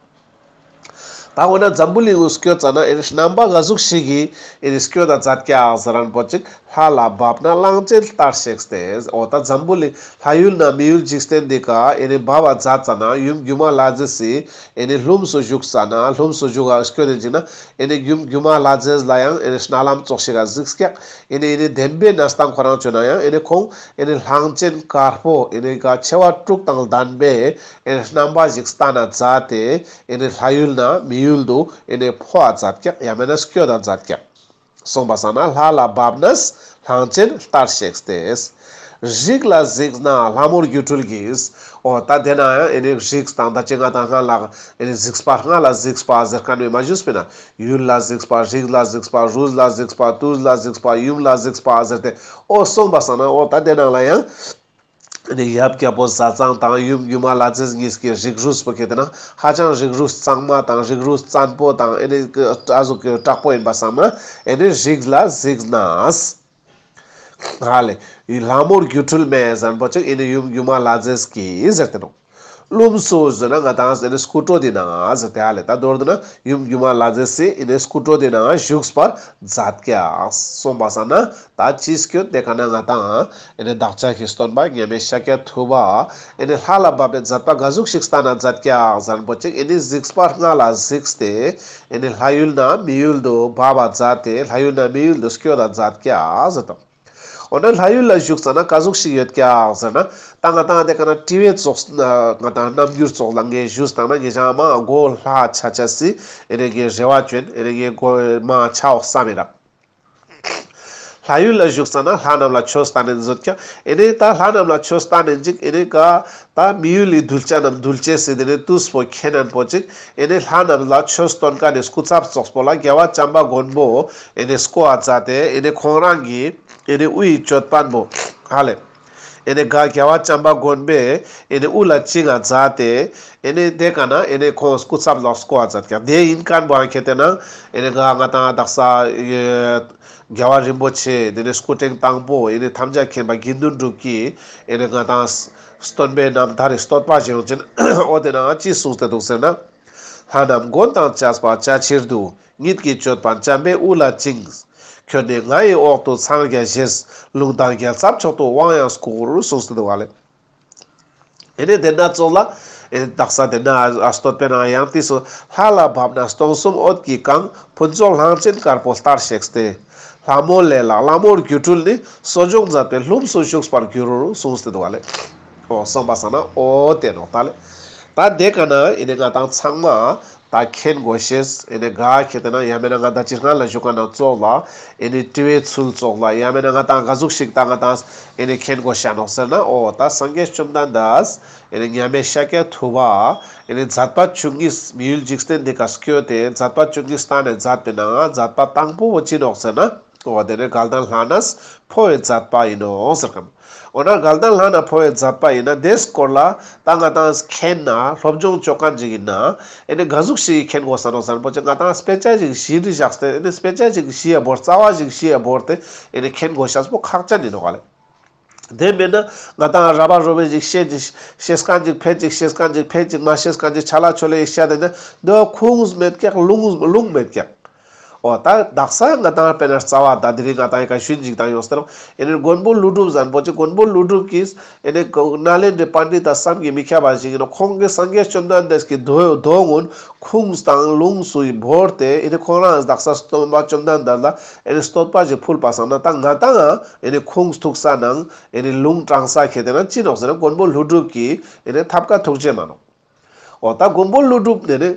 ད་འོ་ན་འཛམ་བུ་གླིང་དུ་སྐྱོད་ཙ་ན་ཨེ་ནེ་རྣམ་པ་ག་ཟུག་ཞིག་གི་ཨེ་ནེ་སྐྱོད་ད་མཛད་ཀྱག་ཟེར་ཁན་པོ་ཅིག། ལྷ་ལ་བབ་ན་གླང་ཆེན་ལྟར་གཤེགས་ཏེ། འོ་ད་འཛམ་བུ་གླིང་ལྷ་ཡུལ་ན་མི་ཡུལ་འཇིག་རྟེན་འདི་ཀ་ཨེ་ནེ་བབ་པ་མཛད་ཙ་ན་ཡུམ་སྒྱུ་མ་ལྷ་མཛེས་སི་ཨེ་ནེ་ལྷུམས་སུ་ཞུགས་ཙ་ན་ལྷུམས་སུ་ཞུགས་པ་སྐྱོད་དེ་ཅིག་ན་ཨེ་ནེ་ཡུམ་སྒྱུ་མ་ལྷ་མཛེས་ལ་ཡང་ཨེ་ནེ་སྣ་ལམ་ཙོགས་ཤིག་ག་གཟིགས་ཀྱག། ཨེ་ནེ་ཨེ་ནེ་བདེན་པའི་གནས་སྟངས་ཁོ་རང་བཅོས་ན་ཡང་ཨེ་ནེ་ཁོང་ཨེ་ནེ་གླང་ཆེན་དཀར་པོ་ཨེ་ནེ་ག་མཆེ་བ་དྲུག་དང་ལྡན་པའི་ཨེ་ནེ་རྣམ་པ་ཞིག་སྟན་ན་མཛད་དེ་ཨེ་ནེ་ལྷ་ཡུལ་ན་མི་ཡུལ་དུ་ཨེ་ནེ་འཕོ་བ་མཛད་ཀྱག། ཡང་མེད་ན་སྐྱོད་ད་མཛད་ཀྱག། སོང་པ་སང་ན་ལྷ་ལ་བབ་ན་གླང་ཆེན་ལྟར་གཤེགས་ཏེ། རིགས་ལ་གཟིགས་ན་ལྷ་མོར་སྒྱུ་འཕྲུལ་གྱིས། འོ་ད་དེ་ན་ཡང་ཨེ་ནེ་རིགས་དང་ད་ཅི་ང་དང་སྔ་ལ་ཨེ་ནེ་གཟིགས་པ་ལྔ་ལ་གཟིགས་པ་ཟེར་ཁན་ནི་མ་ཞུས་པས་ན་ཡུལ་ལ་གཟིགས་པ་རིགས་ལ་གཟིགས་པ་རུས་ལ་གཟིགས་པ་དུས་ལ་གཟིགས་པ་ཡུམ་ལ་གཟིགས་པ་ཟེར་ཏེ་འོ་སོང་པ་སང་ན་འོ་ད་དེ་ནང་ལ་ཡང་ཨེ་ནེ་ཡབ་རྒྱལ་པོ་ཟས་གཙང་དང་ཡུམ་སྒྱུ་མ་ལྷ་མཛེས་གཉིས་ཀྱི་རིགས་རུས་པོ་ཁེ་ཏེ་ན་ཧ་ཅང་རིགས་རུས་གཙང་མ་དང་རིགས་རུས་བཙན་པོ་དང་ཨེ་ནེ་ཨ་ཟུག་གི་དྲག་པོ་ཡིན་པ་སང་ན་ཨེ་ནེ་རིགས་ལ་གཟིགས་ན། ཧ་ལེ། ལྷ་མོར་སྒྱུ་འཕྲུལ་མས་ཟེར་ཁན་པོ་ཅིག་ཨེ་ནེ་ཡུམ་སྒྱུ་མ་ལྷ་མཛེས་ཀྱིས་ཟེར་ཏེ་ནོག། ལྷུམས་སུ་ཟེར་ན་ང་དང་ཨེ་ནེ་སྐུ་བྲོ་འདི་ནང་ཟེར་ཏེ་ཧ་ལེ། ད་མདོར་བསྡུ་ན་ཡུམ་སྒྱུ་མ་ལྷ་མཛེས་སི་ཨེ་ནེ་སྐུ་བྲོ་འདི་ནང་བཞུགས་པར་མཛད་ཀྱག། སོང་པ་སང་ན་ད་ཅི་སྐྱོད་དེ་ཀ་ན་ང་དང་ཨེ་ནེ་བདག་ཅག་གི་སྟོན་པ་མཉམ་མེད་ཤཱཀྱ་ཐུབ་པ་ཨེ་ནེ་ལྷ་ལ་བབས་པའི་མཛད་པ་ག་ཟུག་ཞིག་སྟན་ན་མཛད་ཀྱག་ཟེར་ཁན་པོ་ཅིག་ཨེ་ནེ་གཟིགས་པ་ལྔ་ལ་གཟིགས་ཏེ་ཨེ་ནེ་ལྷ་ཡུལ་ན་མི་ཡུལ་དུ་བབས་པ་མཛད་དེ་ལྷ་ཡུལ་ན་མི་ཡུལ་དུ་སྐྱོད་ད་མཛད་ཀྱག་ཟེར་དང་། འོ་ན་ལྷ་ཡུལ་ལ་བཞུགས་ཙ་ན་ཀ་ཟུག་ཞིག་ཡོད་ཀྱག་ཟེར་ན། ད་ང་ཏང་དེ་ཀ་ན་དྲི་བའི་ཙོགས་ང་ཏང་རྣམ་འགྱུར་ཙོགས་ལ་ངས་ཞུས་ཏང་ན་ངས་ཞག་མ་གོ་ལྷ་ཆ་ཆ་སི་ཨེ་ནེ་ངས་རེ་བ་ཅོ་ཨིན། ཨེ་ནེ་ངས་གོ་མ་ཆའོག་བསམ་མེད་རག་ལྷ་ཡུལ་ལ་བཞུགས་ཙ་ན་ལྷ་རྣམས་ལ་ཆོས་བསྟན་ནས་ཟེར་ཀྱག་ཨེ་ནེ་ད་ལྷ་རྣམས་ལ་ཆོས་བསྟན་ནས་ཅིག་ཨེ་ནེ་ག་ད་མི་ཡུལ་ལི་གདུལ་བྱ་རྣམས་གདུལ་བྱེད་ཟེར་དེ་ནེ་དུས་པོ་ཁེན་ན་པོ་ཅིག་ཨེ་ནེ་ལྷ་རྣམས་ལ་ཆོས་སྟོན་མཁན་ནི་སྐུ་ཚབ་ཙོགས་པོ་ལ་རྒྱལ་བ་བྱམས་པ་མགོན་པོ་ཨེ་ནེ་སྐོ་བ་མཛད་དེ་ཨེ་ནེ་ཁོང་རང་གི་ཨེ་ནེ་དབུ་ཡི་ཅོད་པན་པོ་ཧ་ལེ། ཨེ་ནེ་ག་རྒྱལ་བ་བྱམས་པ་མགོན་པོས་ཨེ་ནེ་དབུ་ལ་བཅིངས་ང་མཛད་དེ་ཨེ་ནེ་དེ་ཀ་ན་ཨེ་ནེ་ཁོང་སྐུ་ཚབ་ལ་སྐོ་བ་མཛད་ཀྱག་དེ་ཨིན་མཁན་པོ་ཨང་ཁེ་ཏེ་ན་ཨེ་ནེ་ག་ང་ཏང་དག་ས་ཨེ་རྒྱལ་བ་རིན་པོ་ཆེ་དེ་ནེ་སྐུ་ཕྲེང་དང་པོ་ཨེ་ནེ་ཐམས་ཅད་མཁྱེན་པ་དགེ་འདུན་གྲུབ་ཀྱིས་ཨེ་ནེ་ང་ཏང་སྟོན་པའི་རྣམ་ཐར་རི་བསྟོད་པ་ཞིག་ཡོང་ཅན། འོ་དེ་ན་ཅི་གསུངས་ཏེ་འདུག་ཟེར་ན། ལྷ་རྣམས་མགོན་དང་བཅས་པ་བྱ་ཕྱིར་དུ། ཉིད་ཀྱི་ཅོད་པན་བྱམས་པའི་དབུ་ལ་བཅིངས། ཁྱོད་ནི་ང་ཡི་འོག་ཏུ་འཚང་རྒྱ་བཞེས། ལུང་དང་རྒྱལ་ཚབ་མཆོག་ཏུ་དབང་ཡང་བསྐུར། གསུངས་ཏེ་འདུག་ཧ་ལེ། ཨེ་ནེ་དེ་ན་ཙོགས་ལ་ཨེ་ནེ་དག་ས་དེ་ན་ཨ་བསྟོད་པའི་ནང་ཡང་ཏིས་སོ། ལྷ་ལ་བབས་ན་སྟོང་གསུམ་འོད་ཀྱིས་གང་། ཕུན་ཚོགས་གླང་ཆེན་དཀར་པོ་ལྟར་གཤེགས་ཏེ། ལྷ་མོ་ལས་ལྷག་ལྷ་མོར་སྒྱུ་འཕྲུལ་ནི། གསོ་སྦྱོང་མཛད་པས་ལྷུམས་སུ་ཞུགས་པར་འགྱུར། གསུངས་ཏེ་འདུག་ཧ་ལེ། འོ་སོང་པ་སང་ན་འོ་དེ་ནོག་ད་ལེ། ད་དེ་ཀ་ན་ཨེ་ནེ་ང་ཏང་ཚང་མ་ད་མཁྱེན་དགོས་ཤེས་ཨེ་ནེ་ག་ཁེ་ཏེ་ན་ཡང་མེད་ན་ང་ད་ཅི་སྔ་ལ་ཞུ་མཁན་ན་ཙོགས་ལ་ཨེ་ནེ་དྲི་བའི་ཚུལ་ཙོགས་ལ་ཡང་མེད་ན་ང་ཏང་ག་ཟུག་ཞིག་ད་ང་ཏང་ཨེ་ནེ་མཁྱེན་དགོས་ཤ་ནོག་ཟེར་ན། འོ་ད་སངས་རྒྱས་བཅོམ་ལྡན་འདས་ཨེ་ནེ་མཉམ་མེད་ཤཱཀྱ་ཐུབ་པ་ཨེ་ནེ་མཛད་པ་བཅུ་གཉིས་མི་ཡུལ་འཇིག་རྟེན་འདི་ཀ་སྐྱོད་དེ་མཛད་པ་བཅུ་གཉིས་བསྟན་ནས་མཛད་པའི་ནང་མཛད་པ་དང་པོ་བོ་ཅི་ནོག་ཟེར་ན། འོ་དེ་ནི་དགའ་ལྡན་ལྷ་གནས་འཕོ་བའི་མཛད་པ་ཡིན་ནོ་ཟེར་གམ། འོ་ན་དགའ་ལྡན་ལྷ་གནས་འཕོ་བའི་མཛད་པ་ཡིན་ན་དེའི་སྐོར་ལ་ད་ང་ཏང་མཁྱེན་ན་སློབ་སྦྱོང་ཅོ་མཁན་ཅིག་ཡིན་ན་ཨེ་ནེ་ག་ཟུག་ཞིག་མཁྱེན་དགོས་ས་ནོག་ཟེར་ན་པོ་ཅིག་ང་ཏང་དཔེ་ཆ་ཞིག་གཞི་རི་བཞག་སྟེ་ཨེ་ནེ་དཔེ་ཆ་ཞིག་གཞི་ཡ་བོར་རྩ་བ་ཞིག་གཞི་ཡ་བོར་ཏེ་ཨེ་ནེ་མཁྱེན་དགོས་ཤེས་པོ་ཁག་ཅན་ཡིན་ནོག་ལེ། དེ་མེད་ན་ང་ཏང་ར་བ་རོ་བའི་ཞིག་ཤེས་ཅིག་ཤེས་མཁན་ཅིག་ཕེ་ཅིག་ཤེས་མཁན་ཅིག་ཕེ་ཅིག་མ་ཤེས་མཁན་ཅིག་ཆ་ལ་ཆོ་ལེ་ཡི་ཤ་དེ་ནི་འདི་ཁུངས་མེད་ཀྱག་ལུང་ལུང་མེད་ཀྱག་འོ་ད་དག་ས་ང་ཏང་དཔེར་ན་རྩ་བ་ད་དེ་རིང་ང་ཏང་ཡི་ཀ་ཞུན་ཅིག་ཏང་ཡོང་སྟེ་རོ། ཨེ་ནེ་མགོན་པོ་ཀླུ་སྒྲུབ་ཟེར་མཁན་པོ་ཅིག་མགོན་པོ་ཀླུ་སྒྲུབ་ཀྱིས་ཨེ་ནེ་ནཱ་ལེནྡྲའི་པཎྜི་ཏ་བསམ་གྱིས་མི་ཁྱབ་པ་ཞིག་ཡིན་ནོག་ཁོང་གིས་སངས་རྒྱས་བཅོམ་ལྡན་འདས་ཀྱི་མདོ་མདོ་ཀུན་ཁུངས་དང་ལུང་སུ་བོར་ཏེ་ཨེ་ནེ་ཁོང་རང་དག་ས་སྟོན་པ་བཅོམ་ལྡན་འདས་ལ་ཨེ་ནེ་བསྟོད་པ་ཞིག་ཕུལ་པ་སང་ན་ད་ང་ཏང་ཨེ་ནེ་ཁུངས་ཐུག་ས་ནང་ཨེ་ནེ་ལུང་དྲངས་ས་ཁེ་ཏེ་ན་ཅི་ནོག་ཟེར་ན་མགོན་པོ་ཀླུ་སྒྲུབ་ཀྱི་ཨེ་ནེ་ཐབས་མཁས་ཐུགས་རྗེ་མ་ནོག་འོ་ད་མགོན་པོ་ཀླུ་སྒྲུབ་ནི་ནི་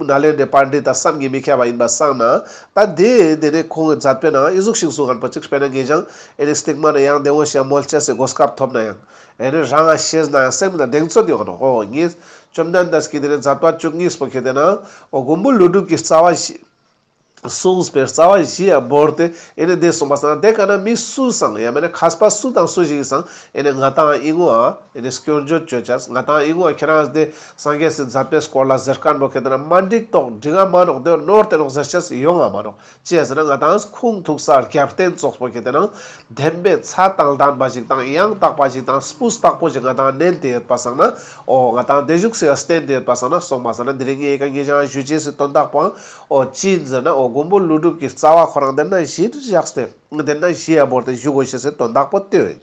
ནཱ་ལེནྡྲའི་པཎྜི་ཏ་བསམ་གྱིས་མི་ཁྱབ་པ་ཡིན་པ་སང་ན་ད་དེ་དེ་ནི་ཁོང་གི་མཛད་པའི་ནང་ཨི་ཟུག་ཤིག་གསུང་མཁན་པོ་ཅིག་དཔེར་ན་ངེད་ཅག་ཨེ་ནི་སྟིང་མ་ནི་ཡང་བདེ་མོ་ཞིག་མོལ་ཅེས་སི་གོ་སྐབས་ཐོབ་ན་ཡང་ཨེ་ནི་རང་ང་ཤེས་ན་ཡང་སེམས་ན་གདེང་ཚོད་ཡོང་ནོག་འོ་ངས་བཅོམ་ལྡན་འདས་ཀྱི་དེ་ནི་མཛད་པ་བཅུ་གཉིས་པོ་ཁེ་ཏེ་ན་འོ་མགོན་པོ་ཀླུ་སྒྲུབ་ཀྱི་རྩ་བ་བཞི། གསུངས་པའི་རྩ་བ་བཞི་ཡ་བོར་ཏེ་ཨེ་ནི་དེ་གསུངས་པ་སང་དེ་ཀ་ན་མི་སུ་སང་ཡང་མེད་ན་མཁས་པ་སུ་དང་སུ་ཞིག་སང་ཨེ་ནི་ང་ཏང་ཨི་ངོ་ཨ་ཨེ་ནི་སྐྱོན་བརྗོད་བཅོ་ཅེས་ང་ཏང་ཨི་ངོ་ཨ་ཁྱེད་རང་དེ་སངས་རྒྱས་སི་མཛད་པའི་སྐོར་ལ་ཟེར་མཁན་པོ་ཁེ་ཏེ་ན་མ་འགྲིག་ཏོག་འགྲིག་ང་མ་ནོག་དེ་ནོར་ཏེ་ནོག་ཟེར་ཅེས་ཡོང་ང་མ་ནོག་ཅི་ཡ་ཟེར་ན་ང་ཏང་ཁུངས་ཐུག་ས་རྒྱབ་རྟེན་ཙོགས་པོ་ཁེ་ཏེ་ན་བདེན་པའི་ཚད་དང་ལྡན་པ་ཞིག་དང་ཡང་དག་པ་ཞིག་དང་སྤུས་དག་པོ་ཞིག་ང་ཏང་ནན་ཏེ་ཡོད་པ་སང་ན་འོ་ང་ཏང་དེ་བཞུགས་སི་བསྟན་ཏེ་ཡོད་པ་སང་ན་སོང་པ་སང་ན་དེ་རིང་ངས་ཀ་ངེད་ཅག་ཞུ་ཅེས་སི་དོན་དག་པོ་འོ་ཅི་ཡིན་ཟེར་ན་འོ་མགོན་པོ་ཀླུ་སྒྲུབ་ཀྱི་རྩ་བ་ཁོ་རང་དེ་ན་བཞི་བཞག་སྟེ་དེ་ན་བཞི་ཡ་བོར་ཏེ་བཞུགས་དགོས་ཤེས་སི་དོན་དག་པོ་དེ་ཡིན།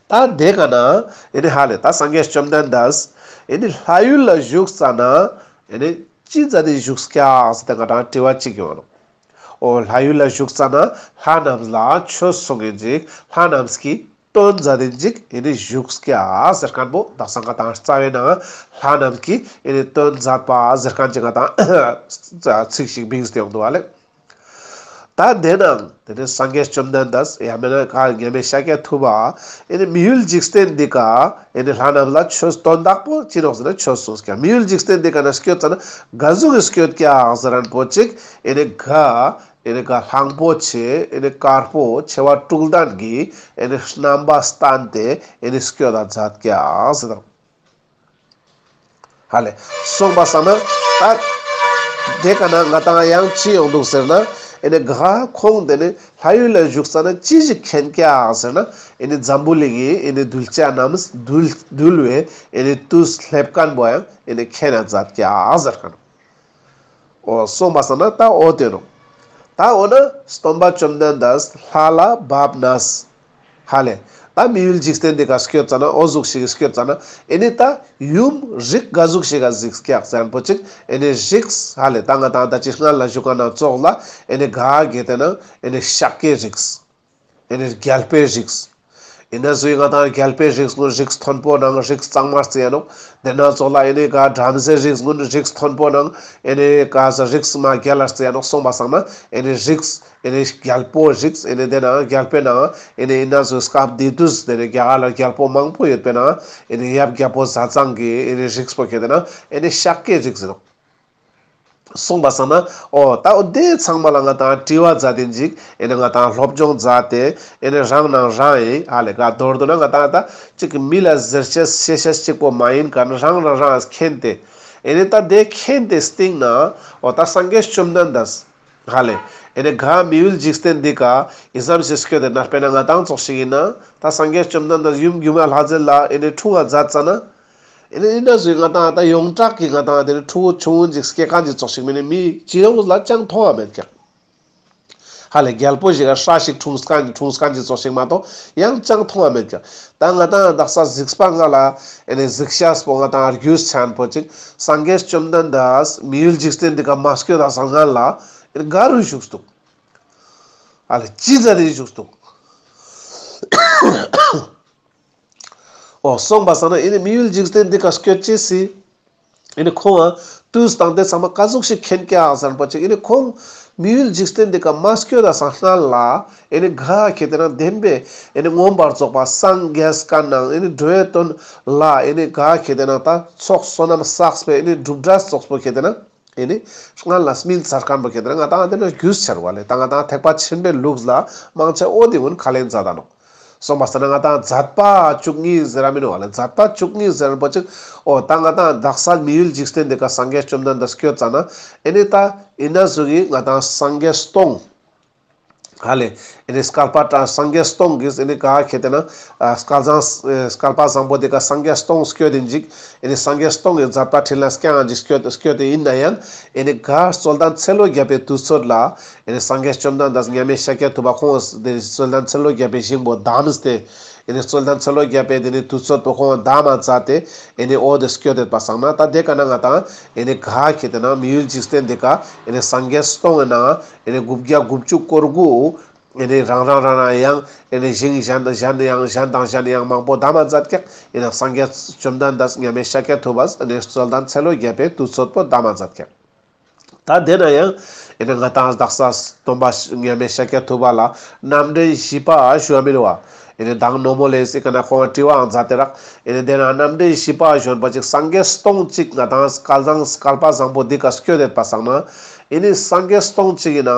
ད་དེ་ཀ་ན་ཨེ་ནི་ཧ་ལེ་ད་སངས་རྒྱས་བཅོམ་ལྡན་འདས་ཨེ་ནི་ལྷ་ཡུལ་ལ་བཞུགས་ཙ་ན་ཨེ་ནི་ཅི་མཛད་དེ་བཞུགས་ཀྱག་ཟེར་ཏེ་ང་ཏང་དྲི་བ་གཅིག་ཡོང་ནོག་འོ་ལྷ་ཡུལ་ལ་བཞུགས་ཙ་ན་ལྷ་རྣམས་ལ་ཆོས་གསུང་ངིན་ཅིག་ལྷ་རྣམས་ཀྱི་དོན་མཛད་དེ་ཅིག་ཨེ་ནི་བཞུགས་ཀྱག་ཟེར་མཁན་པོ་དག་ས་ང་ཏང་རྩ་བའི་ནང་ལྷ་རྣམས་ཀྱི་ཨེ་ནི་དོན་མཛད་པ་ཟེར་མཁན་ཅིག་ང་ཏང་ཚིག་ཞིག་བིངས་ཏེ་ཡོང་འདུག་ཨ་ལེ། ད་དེ་ནང་དེ་ནི་སངས་རྒྱས་བཅོམ་ལྡན་འདས་ཡང་མེད་ན་ག་མཉམ་མེད་ཤཱཀྱ་ཐུབ་པ་ཨེ་ནི་མི་ཡུལ་འཇིག་རྟེན་འདི་ཀ་ཨེ་ནི་ལྷ་རྣམས་ལ་ཆོས་དོན་དག་པོ་ཅི་ནོག་ཟེར་ན་ཆོས་གསུངས་ཀྱག་མི་ཡུལ་འཇིག་རྟེན་འདི་ཀ་ན་སྐྱོད་ཙ་ན་ག་ཟུག་གི་སྐྱོད་ཀྱག་ཟེར་མཁན་པོ་ཅིག་ཨེ་ནི་ག་ཨེ་ནི་ག་གླང་པོ་ཆེ་ཨེ་ནི་དཀར་པོ་ཆེ་བ་དྲུག་ལྡན་གྱི་ཨེ་ནི་རྣམ་པ་བསྟན་ཏེ་ཨེ་ནི་སྐྱོད་ད་མཛད་ཀྱག་ཟེར། ཧ་ལེ། སོང་པ་སང་ན་ད་དེ་ཀ་ན་ང་ཏང་ཡང་ཅི་ཡོང་འདུག་ཟེར་ན་ཨེ་ནི་ག་ཁོང་དེ་ནི་ལྷ་ཡུལ་ལ་བཞུགས་ཙ་ན་ཅི་ཞིག་མཁྱེན་ཀྱག་ཟེར་ན་ཨེ་ནི་འཛམ་བུ་གླིང་གི་ཨེ་ནི་གདུལ་བྱ་རྣམས་འདུལ་འདུལ་བའི་ཨེ་ནི་དུས་སླེབས་མཁན་པོ་ཡང་ཨེ་ནི་མཁྱེན་ན་མཛད་ཀྱག་ཟེར་མཁན། འོ་སོང་པ་སང་ན་ད་འོ་དེ་ནོ། ད་འོ་ན་སྟོན་པ་བཅོམ་ལྡན་འདས་ལྷ་ལ་བབས་ནས། ཧ་ལེ། ད་མི་ཡུལ་འཇིག་རྟེན་འདི་ཀ་སྐྱོད་ཙ་ན་འོ་ཟུག་ཞིག་སྐྱོད་ཙ་ན་ཨེ་ནི་ད་ཡུམ་རིགས་ག་ཟུག་ཞིག་ག་གཟིགས་ཀྱག་ཟེར་མཁན་པོ་ཅིག་ཨེ་ནི་རིགས་ཧ་ལེ་ད་ང་ཏང་ད་ཅི་སྔ་ལ་ཞུ་མཁན་ན་ཙོགས་ལ་ཨེ་ནི་ག་གེ་དེ་ན་ཨེ་ནི་ཤཱཀྱའི་རིགས། ཨེ་ནི་རྒྱལ་པོའི་རིགས། ཨེ་ནི་ཟུག་ང་ཏང་རྒྱལ་པོའི་རིགས་ཀུན་རིགས་མཐོན་པོ་ནང་རིགས་གཙང་མ་རྩི་ཡ་ནོག། དེ་ན་ཙོགས་ལ་ཨེ་ནི་ག་བྲམ་ཟེ་རིགས་ཀུན་རིགས་མཐོན་པོ་ནང་ཨེ་ནི་ག་ས་རིགས་མ་རྒྱལ་ལ་རྩི་ཡ་ནོག། སོང་པ་སང་ན་ཨེ་ནི་རིགས་ཨེ་ནི་རྒྱལ་པོ་རིགས་ཨེ་ནི་དེ་ན་རྒྱལ་པོའི་ནང་ཨེ་ནི་ཨེ་ནི་ཟུག་སྐབས་དེ་དུས་དེ་ནི་རྒྱ་གར་ལ་རྒྱལ་པོ་མང་པོ་ཡོད་པའི་ནང་ཨེ་ནི་ཡབ་རྒྱལ་པོ་ཟས་གཙང་གི་ཨེ་ནི་རིགས་པོ་ཁེ་དེ་ན་ཨེ་ནི་ཤཱཀྱའི་རིགས་ཟེར་ནོག། སོང་པ་སང་ན་འོ་ད་འོ་དེ་ཚང་མ་ལ་ང་ཏང་དྲི་བ་མཛད་དེ་ཅིག་ཨེ་ནི་ང་ཏང་སློབ་སྦྱོང་མཛད་དེ་ཨེ་ནི་རང་ནང་རང་ཨིན་ཧ་ལེ་ག་མདོར་བསྡུ་ན་ང་ཏང་ད་ཅིག་མི་ལ་ཟེར་ཅེས་ཤེས་ཤེས་ཅིག་པོ་མ་ཡིན་ག་ན་རང་རང་རང་མཁྱེན་ཏེ་ཨེ་ནི་ད་དེ་མཁྱེན་ཏེ་སྟིང་ན་འོ་ད་སངས་རྒྱས་བཅོམ་ལྡན་འདས་ཧ་ལེ་ཨེ་ནི་ག་མི་ཡུལ་འཇིག་རྟེན་འདི་ཀ་ཨི་ཙམ་ཞིག་སྐྱོད་དེ་ན་དཔེར་ན་ང་ཏང་ཙོགས་ཤིག་ཡིན་ན་ད་སངས་རྒྱས་བཅོམ་ལྡན་འདས་ཡུམ་སྒྱུ་མ་ལྷ་མཛེས་ལ་ཨེ་ནི་འཁྲུངས་པ་མཛད་ཙ་ན། ཨེ་ནི་ཨི་ན་ཟུག་ང་ཏང་ད་ཡོངས་གྲགས་ཀྱི་ང་ཏང་དེ་ནི་ཕྲུ་གུ་ཆུང་ངུན་ཅིག་སྐྱེ་མཁན་ཅིག་ཙོགས་ཤིག་མེན་ནི་མི་ཅི་རང་ལ་ཅང་མཐོང་བ་མེད་ཀྱག། ཧ་ལེ་རྒྱལ་པོ་ཞིག་ག་སྲས་ཤིག་འཁྲུངས་མཁན་འཁྲུངས་མཁན་ཅིག་ཙོགས་ཤིག་མ་གཏོགས་ཡང་ཅང་མཐོང་བ་མེད་ཀྱག། ད་ང་ཏང་དག་ས་གཟིགས་པ་ང་ལ་ཨེ་ནི་གཟིགས་ཤེས་པོ་ང་ཏང་རྒྱུས་ཆེན་པོ་ཅིག་སངས་རྒྱས་བཅོམ་ལྡན་འདས་མི་ཡུལ་འཇིག་རྟེན་འདི་ཀ་མ་སྐྱོད་ད་སང་སྔན་ལ་ཨེ་ནི་ག་རུ་བཞུགས་འདུག། ཧ་ལེ་ཅི་ཟེར་ཏེ་བཞུགས་འདུག། འོ་སོང་པ་སང་ན་ཨེ་ནི་མི་ཡུལ་འཇིག་རྟེན་འདི་ཀ་སྐྱོད་ཅེས་སི་ཨེ་ནི་ཁོང་ང་དུས་དང་དེ་ཚང་མ་ག་ཟུག་ཞིག་མཁྱེན་ཀྱག་ཟེར་པ་ཅིག་ཨེ་ནི་ཁོང་མི་ཡུལ་འཇིག་རྟེན་འདི་ཀ་མ་སྐྱོད་ད་སང་སྔན་ལ་ཨེ་ནི་ག་ཁེ་དེ་ན་བདེན་པའི་ཨེ་ནི་མངོན་པར་རྫོགས་པ་སངས་རྒྱས་ཀ་ནང་ཨེ་ནི་འགྲོ་བའི་དོན་ལ་ཨེ་ནི་ག་ཁེ་དེ་ན་ད་ཚོགས་བསོད་ནམས་བསགས་པའི་ཨེ་ནི་སྒྲུབ་གྲྭ་ཙོགས་པོ་ཁེ་དེ་ན་ཨེ་ནི་སྔན་ལ་སྨིན་ཚར་མཁན་པོ་ཁེ་དེ་ན་ང་ཏང་དེ་ན་རྒྱུས་ཆེན་པོ་ལེ། ད་ང་ཏང་ཐེག་པ་ཆེན་པོའི་ལུགས་ལ་མང་ཆེ་འོ་དེ་ཀུན་ཁས་ལེན་མཛད་ད་ནོག། སོང་པ་སང་ན་ང་ཏང་མཛད་པ་བཅུ་གཉིས་ཟེར་ར་མིན་ནོག་ལེ། མཛད་པ་བཅུ་གཉིས་ཟེར་པོ་ཅིག་འོ་ད་ང་ཏང་དག་ས་མི་ཡུལ་འཇིག་རྟེན་འདི་ཀ་སངས་རྒྱས་བཅོམ་ལྡན་འདས་སྐྱོད་ཙ་ན་ཨེ་ནི་ད་ཨི་ན་ཟུག་གི་ང་ཏང་སངས་རྒྱས་སྟོང་ཧ་ལེ་ཨེ་ནི་བསྐལ་པ་གྲངས་སངས་རྒྱས་སྟོང་གིས་ཨེ་ནི་ག་ཁེ་དེ་ན་ཨ་བསྐལ་བཟང་ཨ་བསྐལ་པ་བཟང་པོ་འདི་ཀ་སངས་རྒྱས་སྟོང་སྐྱོད་དེ་ཅིག་ཨེ་ནི་སངས་རྒྱས་སྟོང་གི་མཛད་པ་འཕྲིན་ལས་བསྐྱངས་ཅིག་སྐྱོད་སྐྱོད་དེ་ཡིན་ན་ཡང་ཨེ་ནི་ག་རྩོད་ལྡན་ཚེ་ལོ་བརྒྱ་པའི་དུས་ཚོད་ལ་ཨེ་ནི་སངས་རྒྱས་བཅོམ་ལྡན་འདས་མཉམ་མེད་ཤཱཀྱ་ཐུབ་པ་ཁོང་དེ་རྩོད་ལྡན་ཚེ་ལོ་བརྒྱ་པའི་ཞིང་པོ་བསྡམས་ཏེ་ཨེ་ནི་རྩོད་ལྡན་ཚེ་ལོ་བརྒྱ་པའི་དེ་ནི་དུས་ཚོད་པོ་ཁོང་བསྡམས་མཛད་དེ་ཨེ་ནི་འོ་དེ་སྐྱོད་དེ་པ་སང་ན་ད་དེ་ཀ་ན་ང་ཏང་ཨེ་ནི་ག་ཁེ་དེ་ན་མི་ཡུལ་འཇིག་རྟེན་འདི་ཀ་ཨེ་ནི་སངས་རྒྱས་སྟོང་ངི་ནང་ཨེ་ནི་དགུ་བརྒྱ་དགུ་བཅུ་གོ་དགུ་ཨེ་ནི་རང་རང་རང་རང་ཡང་ཨེ་ནི་ཞིང་གཞན་དང་གཞན་ཡང་གཞན་དང་གཞན་ཡང་མང་པོ་བསྡམས་མཛད་ཀྱག། ཨེ་ནི་སངས་རྒྱས་བཅོམ་ལྡན་འདས་མཉམ་མེད་ཤཱཀྱ་ཐུབ་པ་ཨེ་ནི་རྩོད་ལྡན་ཚེ་ལོ་བརྒྱ་པའི་དུས་ཚོད་པོ་བསྡམས་མཛད་ཀྱག། ད་དེ་ན་ཡང་ཨེ་ནི་ང་ཏང་དག་ས་སྟོན་པ་མཉམ་མེད་ཤཱཀྱ་ཐུབ་པ་ལ་རྣམ་འདྲེན་བཞི་པ་ཞུ་བ་མི་རུ་བ། ཨེ་ནི་མདང་ནོ་མོ་ལེ་སི་ཀ་ན་ཁོང་དྲི་བའང་མཛད་དེ་རག། ཨེ་ནི་དེ་ན་རྣམ་འདྲེན་བཞི་པ་ཞུ་བ་ཅིག་སངས་རྒྱས་སྟོང་ཅིག་ང་ཏང་བསྐལ་བཟང་བསྐལ་པ་བཟང་པོ་འདི་ཀ་སྐྱོད་དེ་པ་སང་ན་ཨེ་ནི་སངས་རྒྱས་སྟོང་ཅིག་ཡིན་ན་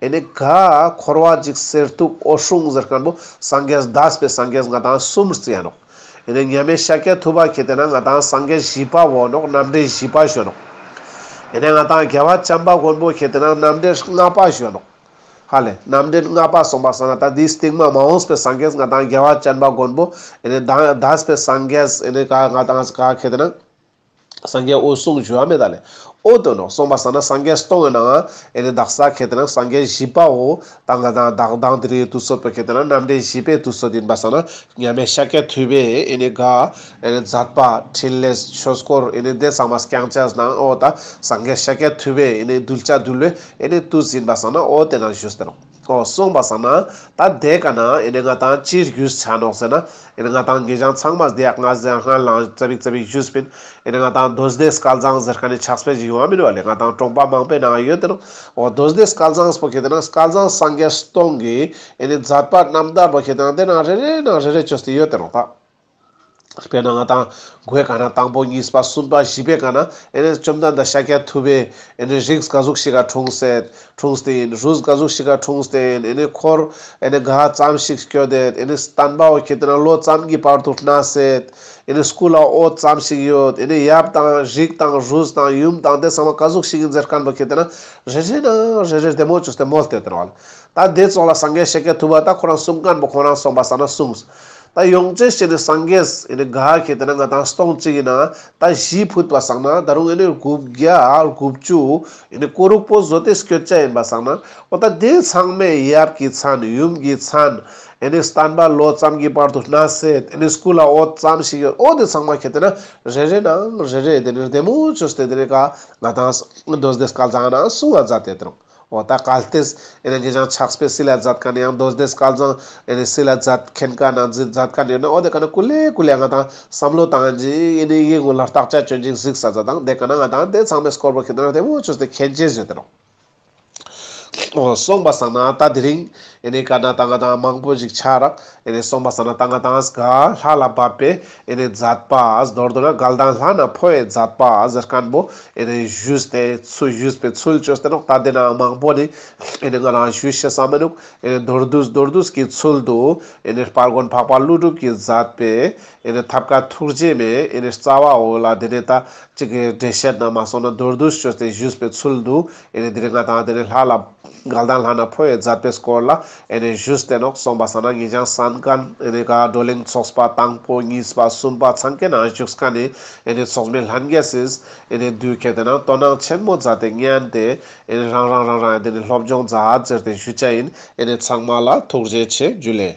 ཨེ་ནི་ག་འཁོར་བ་འཇིག་གསེར་ཐུབ་འོད་སྲུང་ཟེར་མཁན་པོ་སངས་རྒྱས་འདས་པའི་སངས་རྒྱས་ང་ཏང་གསུམ་རྩི་ཡ་ནོག། ཨེ་ནི་མཉམ་མེད་ཤཱཀྱ་ཐུབ་པ་ཁེ་དེ་ན་ང་ཏང་སངས་རྒྱས་བཞི་པ་བོ་ནོག། རྣམ་འདྲེན་བཞི་པ་ཞུ་ནོག། ཨེ་ནི་ང་ཏང་རྒྱལ་བ་བྱམས་པ་མགོན་པོ་ཁེ་དེ་ན་རྣམ་འདྲེན་ལྔ་པ་ཞུ་ནོག། ཧ་ལེ་རྣམ་འདྲེན་ལྔ་པ་སོང་པ་སང་ན་ད་འདི་སྟིང་མ་མ་འོངས་པའི་སངས་རྒྱས་ང་ཏང་རྒྱལ་བ་བྱམས་པ་མགོན་པོ་ཨེ་ནི་ད་འདས་པའི་སངས་རྒྱས་ཨེ་ནི་ག་ང་ཏང་ག་ཁེ་དེ་ན་སངས་རྒྱས་འོད་སྲུང་ཞུ་བ་མེད་ད་ལེ། འོ་དོ་ནོ་སོང་པ་སང་ན་སངས་རྒྱས་སྟོང་ངི་ནང་ཨེ་ནི་དག་ས་ཁེ་དེ་ན་སངས་རྒྱས་བཞི་པའོ། ད་ང་ཏང་དག་དང་དེ་རིང་དུས་ཚོད་པོ་ཁེ་དེ་ན་རྣམ་འདྲེན་བཞི་པའི་དུས་ཚོད་ཡིན་པ་སང་ན་མཉམ་མེད་ཤཱཀྱ་ཐུབ་པས་ཨེ་ནི་ག་ཨེ་ནི་མཛད་པ་འཕྲིན་ལས་ཆོས་འཁོར་ཨེ་ནི་དེ་ཚང་མ་བསྐྱངས་ཅེས་ནང་འོ་ད་སངས་རྒྱས་ཤཱཀྱ་ཐུབ་པས་ཨེ་ནི་གདུལ་བྱ་འདུལ་བའི་ཨེ་ནི་དུས་ཡིན་པ་སང་ན་འོ་དེ་ན་ཞུས་ཏེ་ནོ། འོ་སོང་པ་སང་ན་ད་དེ་ཀ་ན་ཨེ་ནི་ང་ཏང་ཅི་རྒྱུས་ཆ་ནོག་ཟེར་ན་ཨེ་ནི་ང་ཏང་ངེད་ཅག་ཚང་མ་དེ་ཡག་ང་ཟེར་སྔ་ལང་ཙ་པིག་ཙ་པིག་ཞུས་པིན། ཨེ་ནི་ང་ཏང་མདོ་སྡེ་སྐལ་བཟང་ཟེར་མཁན་ནི་ཕྱག་དཔེ་ཞིག་ཡོང་བ་མིན་བ་ལེ། ང་ཏང་གྲོང་པ་མང་པོའི་ནང་ཡོད་དེ་ནོ། འོ་མདོ་སྡེ་སྐལ་བཟང་པོ་ཁེ་དེ་ན་སྐལ་བཟང་སངས་རྒྱས་སྟོང་གི་ཨེ་ནི་མཛད་པ་རྣམ་ཐར་པོ་ཁེ་དེ་ན་དེ་ནང་རེ་རེ་ནང་རེ་རེ་བཅོས་ཏེ་ཡོད་དེ་ནོ་ད། དཔེར་ན་ང་ཏང་མགོའི་ཀ་ན་དང་པོ་གཉིས་པ་གསུམ་པ་བཞི་པའི་ཀ་ན་ཨེ་ནི་བཅོམ་ལྡན་འདས་ཤཱཀྱ་ཐུབ་པས་ཨེ་ནི་རིགས་ག་ཟུག་ཞིག་ག་འཁྲུངས་སེད་འཁྲུངས་ཏེ་ཡིན། རུས་ག་ཟུག་ཞིག་ག་འཁྲུངས་ཏེ་ཡིན། ཨེ་ནི་འཁོར་ཨེ་ནི་ག་ཙམ་ཞིག་སྐྱོད་དེད། ཨེ་ནི་བསྟན་པའོ་ཁེ་དེ་ན་ལོ་ཙམ་གྱི་བར་དུ་གནས་སེད། ཨེ་ནི་སྐུ་ལ་འོད་ཙམ་ཞིག་ཡོད། ཨེ་ནི་ཡབ་དང་རིགས་དང་རུས་དང་ཡུམ་དང་དེ་ཚང་མ་ག་ཟུག་ཞིག་ཡིན་ཟེར་མཁན་པོ་ཁེ་དེ་ན་རེ་རེ་ནང་རེ་རེ་བདེ་མོ་བཅོས་ཏེ་མོལ་ཏེ་དེ་ནོ་བ་ལེ། ད་དེ་ཙོགས་ལ་སངས་རྒྱས་ཤཱཀྱ་ཐུབ་པ་ད་ཁོ་རང་གསུང་མཁན་པོ་ཁོ་རང་སོང་པ་སང་ན་གསུངས། ད་ཡོང་ཅེས་བྱས་ནས་སངས་རྒྱས་ཨེ་ནི་ག་ཁེ་དེ་ན་ང་ཏང་སྟོང་གཅིག་ཡིན་ན་ད་བཞི་ཕུད་པ་སང་ན་ད་རུང་ཨེ་ནི་དགུ་བརྒྱ་དགུ་བཅུ་ཨེ་ནི་གོ་རུག་པོ་བཟོ་སྟེ་སྐྱོད་ཅེས་ཡིན་པ་སང་ན་འོ་ད་དེ་ཚང་མའི་ཡབ་ཀྱི་མཚན་ཡུམ་གྱི་མཚན་ཨེ་ནི་བསྟན་པ་ལོ་ཙམ་གྱི་བར་དུ་གནས་སེད། ཨེ་ནི་སྐུ་ལ་འོད་ཙམ་ཞིག་ཡོད། འོ་དེ་ཚང་མ་ཁེ་དེ་ན་རེ་རེ་ནང་རེ་རེ་དེ་ནི་བདེ་མོ་བཅོས་ཏེ་དེ་ནི་ག་ང་ཏང་མདོ་སྡེ་སྐལ་བཟང་ན་གསུང་བ་མཛད་དེ་དེ་ནོ། འོ་ད་གལ་ཏེ་ཨེ་ནེ་ངེད་ཅག་ཕྱག་དཔེ་སིལ་ལ་མཛད་མཁན་ཡང་མདོ་སྡེ་སྐལ་བཟང་ཨེ་ནེ་སིལ་ལ་མཛད་མཁན་ཀ་ན་མཛད་མཁན་ཡོད་ན་འོ་དེ་ཀ་ན་ཀུ་ལེ་ཀུ་ལེ་ང་དང་བསམ་བློ་བཏང་ཅིག་ཨེ་ནེ་ཡི་གུ་ལ་བརྟག་དཔྱད་ཅོ་ཅིག་གཟིགས་ས་ཙ་དང་དེ་ཀ་ན་ང་དང་དེ་ཚང་མའི་སྐོར་པོ་ཁྱེད་དང་བདེ་མོ་ཅོས་ཏེ་མཁྱེན་ཅེས་ཡོད་དེ་ནོག་འོ་སོང་པ་སང་ན་ད་དེ་རིང་ཨེ་ནེ་ཀ་ན་ད་ང་དང་མང་པོ་ཞིག་ཆ་རག་ཨེ་ནེ་སོང་པ་སང་ན་ད་ང་དང་ག་ལྷ་ལ་བབས་པའི་ཨེ་ནེ་མཛད་པ་མདོར་བསྡུ་ན་དགའ་ལྡན་ལྷ་ན་འཕོ་བའི་མཛད་པ་ཟེར་མཁན་པོ་ཨེ་ནེ་ཞུས་ཏེ་ཚུལ་ཞུས་པའི་ཚུལ་ཅོས་ཏེ་ནོག་ད་དེ་ན་མང་པོ་ནི་ཨེ་ནེ་ང་རང་ཞུ་ཤེས་ས་མི་འདུག་ཨེ་ནེ་མདོར་བསྡུས་མདོར་བསྡུས་ཀྱི་ཚུལ་དུ་ཨེ་ནེ་དཔལ་མགོན་འཕགས་པ་ཀླུ་སྒྲུབ་ཀྱིས་མཛད་པའི་ཨེ་ནེ་ཐབས་མཁས་ཐུགས་རྗེ་མའི་ཨེ་ནེ་རྩ་བའོ་ལ་དེ་ནེ་ད་ཅིག་གི་འགྲེལ་བཤད་ན་མ་སོང་ན་མདོར་བསྡུས་ཅོས་ཏེ་ཞུས་པའི་ཚུལ་དུ་ཨེ་ནེ་དེ་རིང་ང་དང་དེ་ནེ་ལྷ་ལ་དགའ་ལྡན་ལྷ་ན་འཕོ་བའི་མཛད་པའི་སྐོར་ལ་ཨེ་ནེ་ཞུས་ཏེ་ནོག་སོང་པ་སང་ན་ངེད་ཅག་གསན་མཁན་ཨེ་ནེ་ག་བགྲོ་གླེང་ཚོགས་པ་དང་པོ་གཉིས་པ་གསུམ་པ་ཚང་ཀའི་ནང་བཞུགས་མཁན་ནི་ཨེ་ནེ་ཚོགས་མི་ལྷན་རྒྱས་སིས་ཨེ་ནེ་དུས་ཁྱེད་དེ་ན་དོ་སྣང་ཆེན་མོ་མཛད་དེ་ཉན་ཏེ་ཨེ་ནེ་རང་རང་རང་རང་ཨེ་ནེ་སློབ་སྦྱོང་མཛད་ཟེར་ཏེ་ཞུ་ཅེས་ཡིན། ཨེ་ནེ་ཚང་མ་ལ་ཐུགས་རྗེ་ཆེ། ཇུ་ལེ།